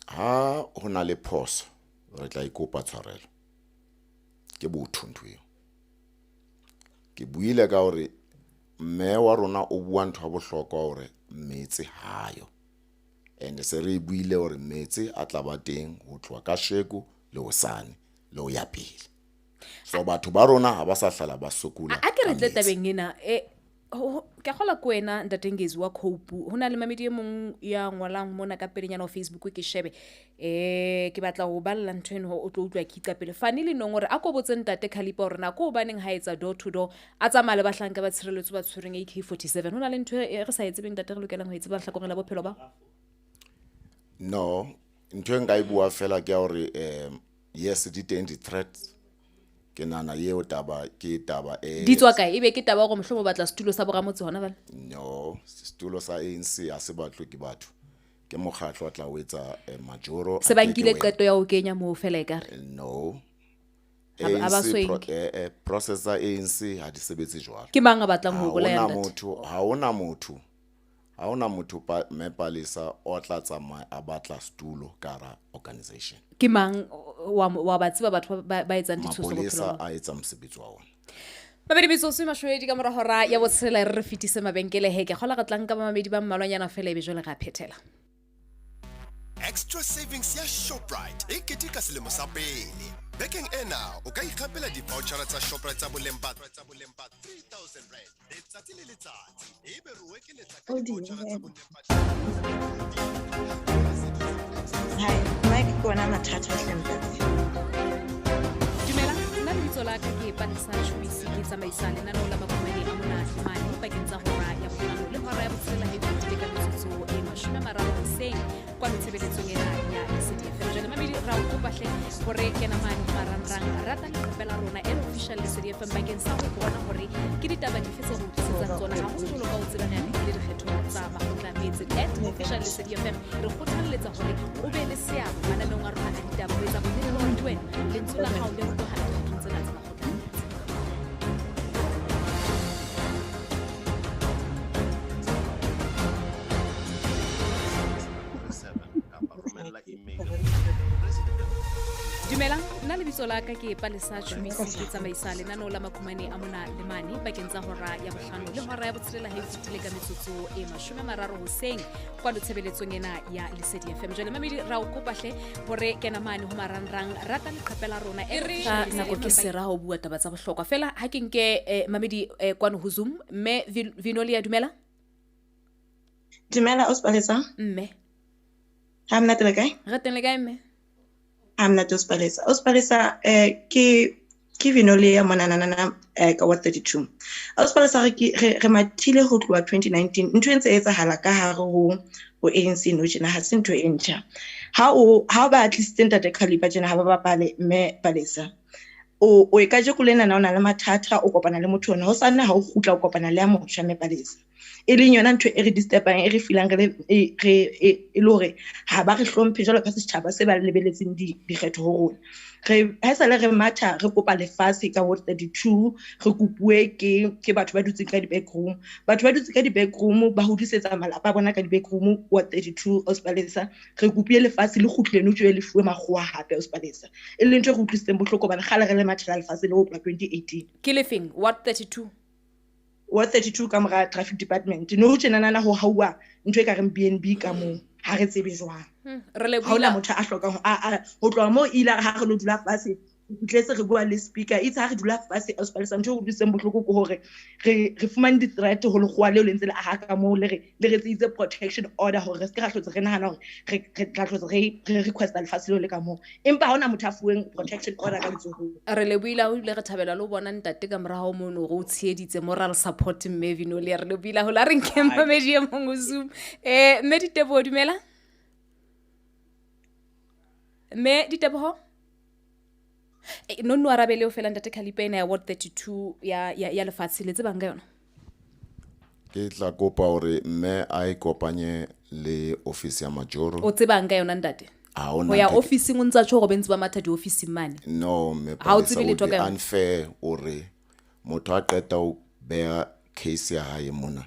ha ho na le phoso re tla ikopa tshwarelo. Ke botho ntho eo. Ke buile ka hore mme wa rona o bua ntho ya bohlokwa hore metsi hayo. And se re buile hore metsi a tla ba teng ho tloha kasheko le hosane le ho ya pele. So batho ba rona ha ba sa hlala ba sokola. A ke re tle ka metsi. tabeng ena ke a kgolwa ke wena ntate Ngezi wa Cope. Ho na le mamedi e mong ya ngolang mona ka pelenyana ho Facebook ke shebe. Ke batla ho balla ntho eno o tlo utlwa ke iqapele. Fani Lenong hore a ko botse ntate Khalipa hore na ko hobaneng ha etsa door to door a tsamaya le bahlanka ba tshireletso ba tshwereng AK47. Ho na le ntho e re sa e tsebeng ntate re lokelang ho e tseba lehlakoreng la bophelo ba? No, ntho e nka e bua fela ke ya hore yes di teng di-threats. Ke nahana eo taba ke taba e Di tswa kae? Ebe ke taba hore mohlomong o batla setulo sa boramotse hona jwale? No, setulo sa ANC ha se batlwe ke batho. Ke mokgatlo o tla o etsa majoro. Se ba nkile qeto ya ho kenya moo fela ekare? No. Ha ba ANC so e nke. Process tsa ANC ha di sebetse jwalo. Ke mang a batlang ho Ha bolaya hona ntate? motho, ha hona motho. Ha hona motho mme Palesa o tla tsamaya a batla setulo ka hara organization. Ke mang wa ba tseba batho ba etsang ditshoso bophelong Mapolesa ba? a etsa mosebetsi wa ona. Babedi metsotso e mashome ka mora hora ya botshelela re fetise mabenkele he ke kgola re tla nka bamamedi ba mmalwanyana fela ebe jwale re a phethela. Extra savings ya Shoprite e keteka selemo sa pele. Bekeng ena o ka ikgapela di-vouchera tsa Shoprite tsa boleng ba 3000 rand letsatsi le letsatsi. Ebe re o ekeletsa ka O di-vouchera tsa dumela. boleng ba Hai, Mike ke ona mathata hle ntate. Dumela, nna lebitso la ka ke Palesa Choisi, ke tsamaisa lenaneo la makumane a mona mane pakeng tsa hora ya bohlano le hora ya botshelela he fetile ka metsotso e 30 hoseng kwano tshebeletsong ena ya Lesedi FM. Jwale mamedi ra o kopa hle hore kena mane ho marangrang, rata leqephe la rona e official official Lesedi FM bakeng sa ho bona hore ke ditaba dife tse re o tlisetsang tsona haholo jwalo ka o tseba re amehile dikgethong tsa makgotla a metse. At official Lesedi FM re kgothalletsa hore o be le seabo mananeong a rona a ditaba ho etsa bonnete ba hore le wena lentswe la hao le utlwahala dikgethong tsena tsa makgotla a metse. Dumelang, nna lebitso la ka ke Palesa Chumisi, ke tsamaisa lenaneo la Makumane a mona le mane pakeng tsa hora ya bohlano le hora ya botshelela ha e fetile ka metsotso e 30 hoseng kwano tshebeletsong ena ya Lesedi FM. Jwale mamedi ra o kopa hle hore kena mane ho marangrang, rata leqephe la rona e re nako ke sera ha o bua taba tsa bohlokwa fela. Ha ke nke mamedi kwano ho Zoom. Mme Vinolia, dumela. Dumela Ospalesa. Mme ha mna tele kae? Re teng le kae mme? Ha mna Ospalesa. Ospalesa ke Vinolia monanana ka wa 32. Ospalesa re mathile ho tloha 2019. Ntho e ntse e etsahala ka hare ho ANC no tjena ha se ntho e ntjha. Ha ba tlisitse ntate Khalipa tjena ha ba bapale mme Palesa. O e ka jeko lena na o na le mathata, o kopana le motho ona ho sanna ha o kgutla o kopana le a motjha mme Palesa. E leng yona ntho e re disturbang, e re feelang re e le hore ha ba re hlomphe jwalo ka setjhaba se ba lebeletseng dikgetho ho rona. Re ha sale re matha re kopa lefatshe ka ward 32, re kopuwe ke batho ba dutseng ka di-back room. Batho ba dutseng ka di-back room ba hodisetsa malapa a bona ka di-back room ward 32 Ospalesa. Re kopile lefatshe le kgutlile no tjwe le fuwe makgowa hape Ospalesa. E leng ntho e re utlwisitseng bohloko hobane kgale re le mathela lefatshe le ho tloha 2018. Ke lefeng ward 32? Ward 32 ka mora traffic department. No tjenana ho hauwa ntho e ka reng BNB ka moo ha re tsebe jwang. Re le Ha hona motho a hlokang ho tloha moo ile ha re lo dula fatshe, tletse re bua le speaker itse ha re dula fatshe Ospalesa. Ntho e utlwisitseng bohloko ke hore re fumane di-threat ho lekgowa leo le ntse le aha ka moo, le re tseitse protection order hore re se ke ra hlotse re nahana hore re tla hlotse re requesta lefatshe leo le ka moo, empa ha hona motho a fuweng protection order ka letsohong. Re lebohile haholo, ebile re thabela le ho bona ntate ka mora hao mono hore o tsheheditse moral support mme Vinolia. Re lebohile haholo. A re nkeng mamedi e mong ho Zoom. Mme Diteboho, dumela. Mme Diteboho? No arabe leo fela ntate Khalipa ena ya ward 32 ya lefatshe le tsebang ka yona. Ke tla kopa hore mme a ikopanye le office ya Majoro. O tsebang ka yona ntate? Ha hona Ho ya ntho e ke- office-ing o ntsa tjho hore ba ntse ba matha di-office-ing mane. No, mme Ha o Palesa, tsebe would letho be ka yona. unfair hore motho a qeta ho beha case ya hae mona,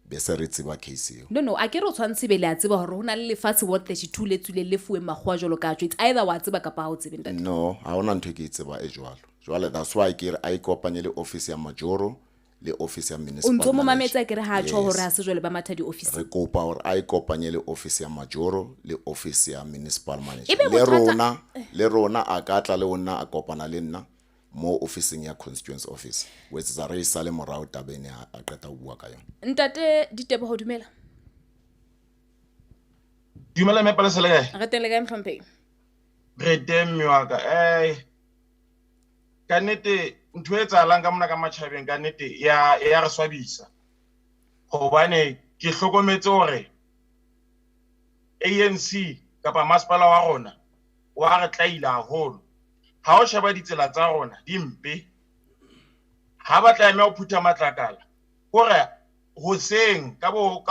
be se re tseba case eo. No, a ke re o tshwantse be le a tseba hore ho na le lefatshe ward 32 le tswileng le fuweng makgowa jwalo ka tjho. It's either wa tseba kapa ha o tsebe ntate. No, ha hona ntho e ke e tseba e jwalo. Jwale that's why ke re a ikopanye le office ya Majoro le office ya municipal O ntso mo manager. mametse a ke re ha tjho hore Yes. ha se jwale ba matha di-office. Re kopa hore a ikopanye le office ya Majoro le office ya municipal manager. Ebe Le bothata- rona a ka tla le ona a kopana le nna mo officing ya constituency office. O etsetsa re e sale morao tabeng ya a qeta ho bua ka yona. Ntate Diteboho, dumela. Dumela mme Palesa, le kae? Re teng le kae mohlomphehi? Re teng mme wa ka. Ka nnete ntho e etsahalang ka mona ka matjhabeng ka nnete ya re swabisa. Hobane ke hlokometse hore ANC kapa masepala wa rona wa re tlaila haholo. Ha o sheba ditsela tsa rona di mpe. Ha ba tlameha ho phutha matlakala, hore hoseng ka bo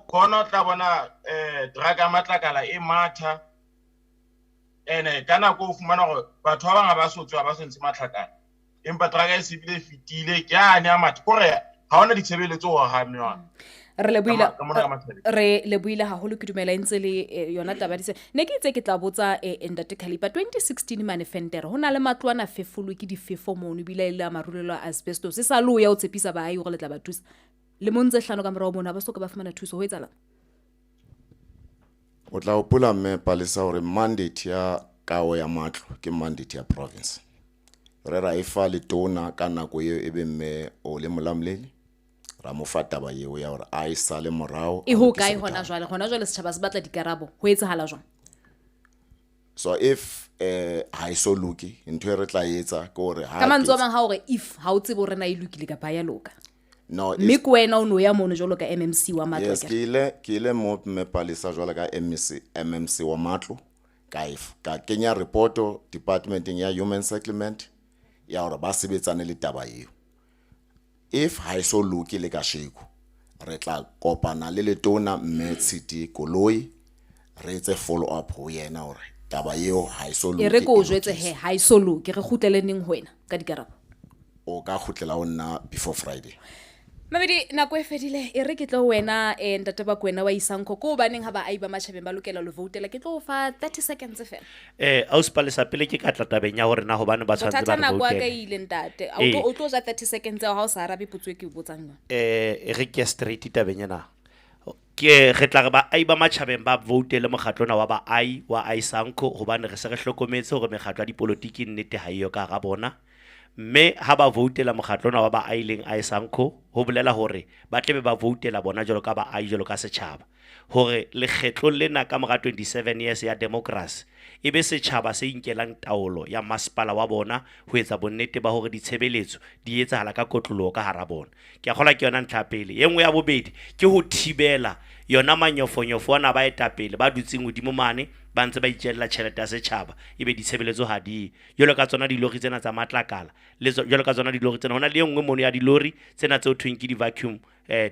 khona o tla bona truck ya matlakala e matha. Ene ka nako o fumana hore batho ba bang ha ba so tswe, ha ba so ntshe matlakala, empa truck e se bile e fetile, ke yane ya matha. Kore ha hona ditshebeletso ho hang mme wa ka. Re lebohile, Ka mona ka mathabeng. re lebohile haholo, ke dumela e ntse le yona taba di se. Ne ke itse ke tla botsa ntate Khalipa, 2016 mane Fentere ho na le matlo ana fefolwe ke difefo mono, ebile e le a marulelo a asbestos. E sa le o ya o tshepisa baahi hore le tla ba thusa. Lemong tse hlano ka morao mono ha ba soka ba fumana thuso, ho etsahalang? O tla hopola mme Palesa hore mandate ya kaho ya matlo ke mandate ya province. Re ra e fa letona ka nako eo e be mme o le Molamuleli, ra mo fa taba eo ya hore a e sale morao, E a ho lokise kae hona botaba. jwale? Hona jwale setjhaba se batla dikarabo, ho etsahala jwang? So if ha e so loke, ntho e re tla etsa ke hore ha Ka mantswe a ke mang ha o re if ha o tsebe hore na e lokile kapa ha ya loka. No, Mme if ke wena o no ya mono jwalo ka MMC wa matlo, Yes, akere? ke ile mo mme Palesa jwalo ka MMC wa matlo. Ka e ka kenya reporto departmenteng ya human settlement ya hore ba sebetsane le taba eo. If ha e so loke le kasheko, re tla kopana le letona mme Tshidi Koloi, re etse follow up ho yena hore taba eo ha e so E re loke. ke o jwetse he ha e so loke, re kgutlele neng ho wena ka dikarabo? O ka kgutlela ho nna before Friday. Mamedi, nako e fedile. E re ke tlo ho wena, ntate Bakwena wa Isanko, ke hobaneng ha baahi ba matjhabeng ba lokela ho le voutela? Ke tlo o fa 30 seconds feela. Ausi Palesa, pele ke ka tla tabeng ya hore na hobane ba tshwanetse Bothata ba re nako ya ka voutele. e ile ntate. O tlo ja 30 seconds eo ha o sa arabe potso e ke o botsang yona. E re ke straight tabeng ena. Ke re tla re baahi ba matjhabeng ba voutele mokgatlo ona wa baahi wa Isanko, hobane re se re hlokometse hore mekgatlo ya dipolotiki nnete ha eyo ka hara bona. Mme ha ba voutela mokgatlo ona wa baahi leng Isanko, ho bolela hore ba tle be ba voutela bona jwalo ka baahi, jwalo ka setjhaba, hore lekgetlong lena ka mora 27 years ya democracy e be setjhaba se inkelang taolo ya masepala wa bona ho etsa bonnete ba hore ditshebeletso di etsahala ka kotloloho ka hara bona. Ke a kgolwa ke yona ntlha ya pele. E nngwe ya bobedi ke ho thibela yona manyofonyofo ana ba etapele ba dutseng hodimo mane ba ntse ba itjella tjhelete ya setjhaba, ebe ditshebeletso ha di ye. Jwalo ka tsona dilori tsena tsa matlakala, le jwalo ka tsona dilori tsena, ho na le e nngwe mono ya dilori tsena tseo thweng ke di-vacuum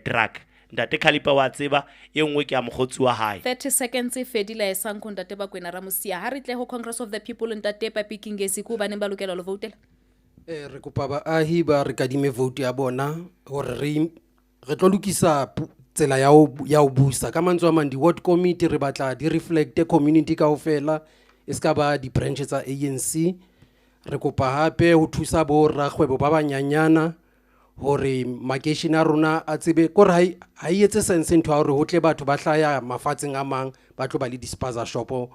truck. Ntate Khalipa wa tseba, e nngwe ke ya mokgotsi wa hae. 30 seconds e fedile Isanko, ntate Bakwena Ramosia. Ha re tle ho Congress of the People, ntate Papi Kingesi, ke hobaneng ba lokela ho le voutela? Re kopa baahi ba re kadime vote ya bona hore re tlo lokisa tsela ya ho ya ho busa. Ka mantswe a mang, di-ward committee re batla di reflecte community kaofela, e ska ba di-branch tsa ANC. Re kopa hape ho thusa bo rakgwebo ba banyanyana hore makeishene a rona a tsebe kore ha e etse sense ntho ya hore ho tle batho ba hlaya mafatsheng a mang ba tlo ba le di-spaza shopo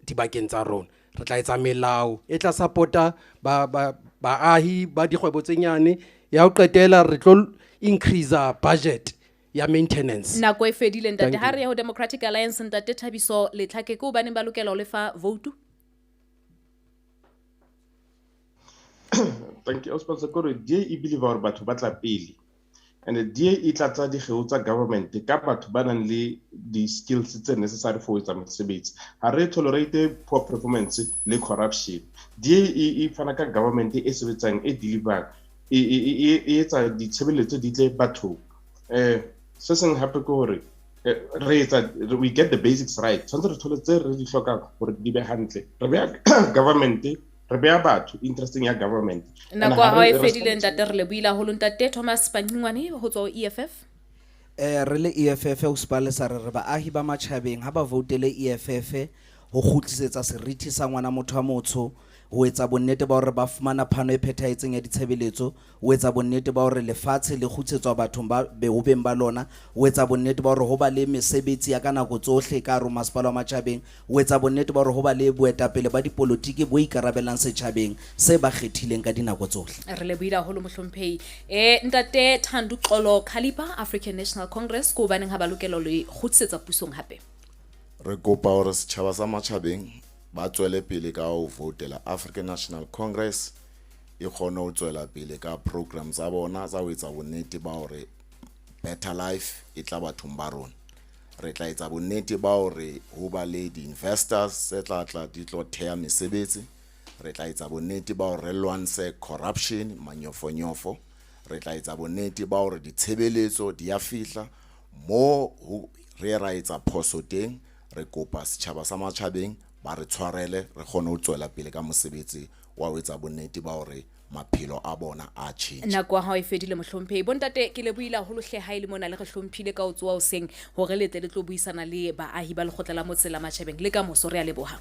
dibakeng tsa rona. Re tla etsa melao e tla support-a baahi ba dikgwebo tse nyane. Ya ho qetela, re tlo increase-a budget ya maintenance. Nako e fedile ntate. Thank Ha you. re ya ho Democratic Alliance, ntate Thabiso Letlhake, ke hobaneng ba lokela ho lefa vote? Thank you. Ausi Kore, DA e believe hore batho ba tla pele. And DA e tlatsa dikgeo tsa government ka batho ba nang le di-skills tse necessary for ho etsa mosebetsi. Ha re tolerate poor performance le corruption. DA e fana ka government e sebetsang, e deliver, e etsa ditshebeletso di tle bathong. Se seng hape ke hore, re etsa, we get the basics right. Tshwanetse re thole tse re di hlokang hore di be hantle. Re beha government, re beha batho interesting ya government. And Nako ya ha hao re e fedile respond ntate, re lebohile haholo ntate Thomas Panyingwane ho tswa ho EFF. Re le EFF ho Sepalesa re re baahi ba matjhabeng ha ba voutele EFF ho kgutlisetsa seriti sa ngwana motho wa motsho, ho etsa bonnete ba hore ba fumana phano e phethahetseng ya ditshebeletso, ho etsa bonnete ba hore lefatshe le kgutlisetswa bathong ba behobeng ba lona, ho etsa bonnete ba hore ho ba le mesebetsi ya ka nako tsohle ka hare ho masepala wa matjhabeng, ho etsa bonnete ba hore ho ba le boetapele ba dipolotiki bo ikarabellang setjhabeng se ba kgethileng ka dinako tsohle. Re lebohile haholo mohlomphehi. Ntate Thando Xolo Khalipa, African National Congress, ke hobaneng ha ba lokela ho le kgutlisetsa pusong hape? Re kopa hore setjhaba sa matjhabeng ba tswele pele ka ho voutela African National Congress, e kgone ho tswela pele ka program tsa bona tsa ho etsa bonnete ba hore better life e tla bathong ba rona. Re tla etsa bonnete ba hore ho ba le di-investors tse tla tla di tlo theha mesebetsi. Re tla etsa bonnete ba hore re lwantshe corruption, manyofonyofo. Re tla etsa bonnete ba hore ditshebeletso di a fihla mo ho re ra etsa phoso teng. Re kopa setjhaba sa matjhabeng ba re tshwarele, re kgone ho tswela pele ka mosebetsi wa ho etsa bonnete ba hore maphelo a bona a tjhentjha. Nako ya hao e fedile mohlomphehi. Bontate, ke lebohile haholo hle ha e le mona le re hlomphile ka ho tsoha hoseng hore le tle le tlo buisana le baahi ba lekgotla la motse la matjhabeng le ka moso. Re a leboha.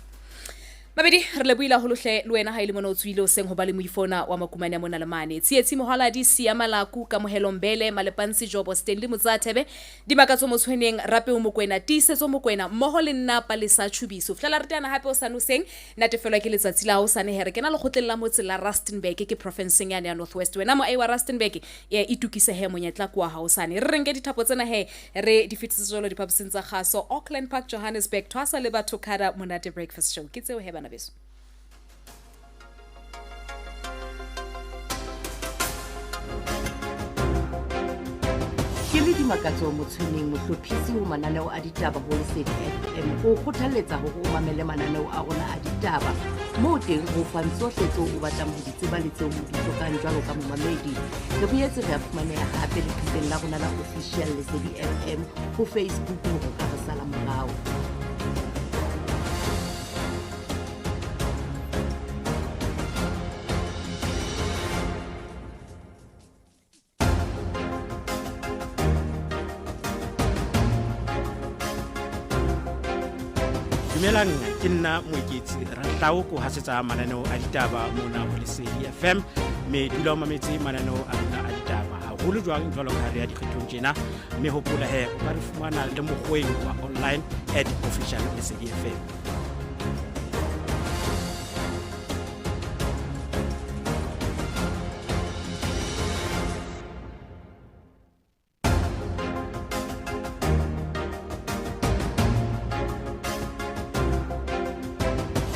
Mabedi, re lebohile haholo hle le wena ha e le mona o tsohile hoseng ho ba le moifona wa makumane a mona le mane. Tsietsi Mohaladi, Sia Malaku, Kamohelo Mbele, Malepantsi Jobo, Stanley Motsathebe, Dimakatso Motshweneng, Rapeo Mokwena, Tiisetso Mokwena, mmoho le nna Palesa Tjhubiso. Fihlela re teana hape hosane hoseng, natefelwa ke letsatsi la hosane he re kena lekgotleng la motse la Rustenburg, ke profenseng yane ya North West. Wena moahi wa Rustenburg, e itukise he monyetla kwa hosane. Re renke dithapo tsena he re di fetisetse jwalo diphaposing tsa kgaso, Auckland Park, Johannesburg, Thwasa le batho Kada Monate Breakfast Show. Ke tseo he bana beso. Ke le Dimakatso Motshweneng, mohlophisi ho mananeo a ditaba ho Lesedi FM. Ke o kgothalletsa hore o mamele mananeo a rona a ditaba moo teng ho fang tsohle tseo o batlang ho di tseba le tseo o di hlokang jwalo ka momamedi. Re boetse re a fumaneha hape leqepheng la rona la Official Lesedi FM ho Facebook hore o ka re sala morao. Dumelang, ke nna Moeketsi Ratlao, ko hasetsa mananeo a ditaba mona ho Lesedi FM. Mme dula o mametse mananeo a rona a ditaba haholo jwang jwalo ka ha re ya dikgethong tjena. Mme hopola he, o ka re fumana le mokgweng wa online at Official Lesedi FM.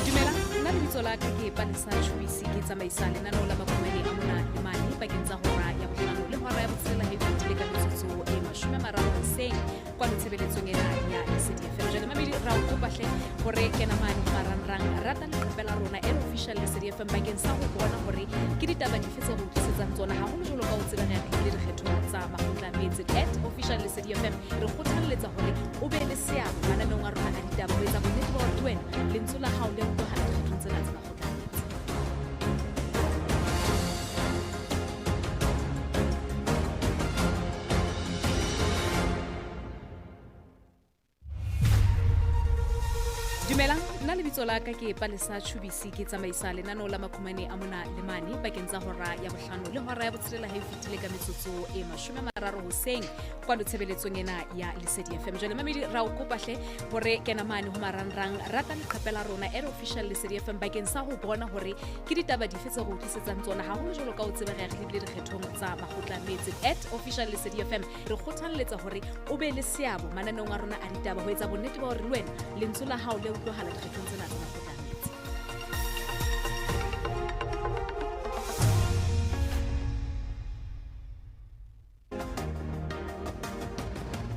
Dumela, nna lebitso la ka ke Palesa Tjhubisi, ke tsamaisa lenaneo la makhumane a mona le mane pakeng tsa hora ya bohlano le hora ya botshelela he fetile ka metsotso e 30 hoseng kwano tshebeletsong ena ya Lesedi FM. Jwale mamedi, ra o kopa hle hore kena mane ho marangrang, rata leqephe la rona e Official Lesedi FM bakeng sa ho bona hore ke ditaba dife tse re o tlisetsang tsona, haholo jwalo ka o tseba re atlehile dikgethong tsa makgotla a metse. At Official Lesedi FM re kgothalletsa hore o be le seabo mananeong a rona a ditaba ho etsa bonnete ba hore le wena lentswe la hao le utlwahala dikgethong tsena tsa makgotla a metse. Dumelang, nna lebitso la ka ke Palesa Tjhubisi, ke tsamaisa lenaneo la makhumane a mona le mane pakeng tsa hora ya bohlano le hora ya botshelela he fetile ka metsotso e 30 hoseng kwano tshebeletsong ena ya Lesedi FM. Jwale mamedi, ra o kopa hle hore kena mane ho marangrang, rata leqephe la rona e Official Lesedi FM bakeng sa ho bona hore ke ditaba dife tse re o tlisetsang tsona, haholo jwalo ka o tseba re atlehile dikgethong tsa makgotla a metse. At Official Lesedi FM re kgothalletsa hore o be le seabo mananeong a rona a ditaba ho etsa bonnete ba hore le wena lentswe la hao le utlwahala dikgethong tsena tsa makgotla.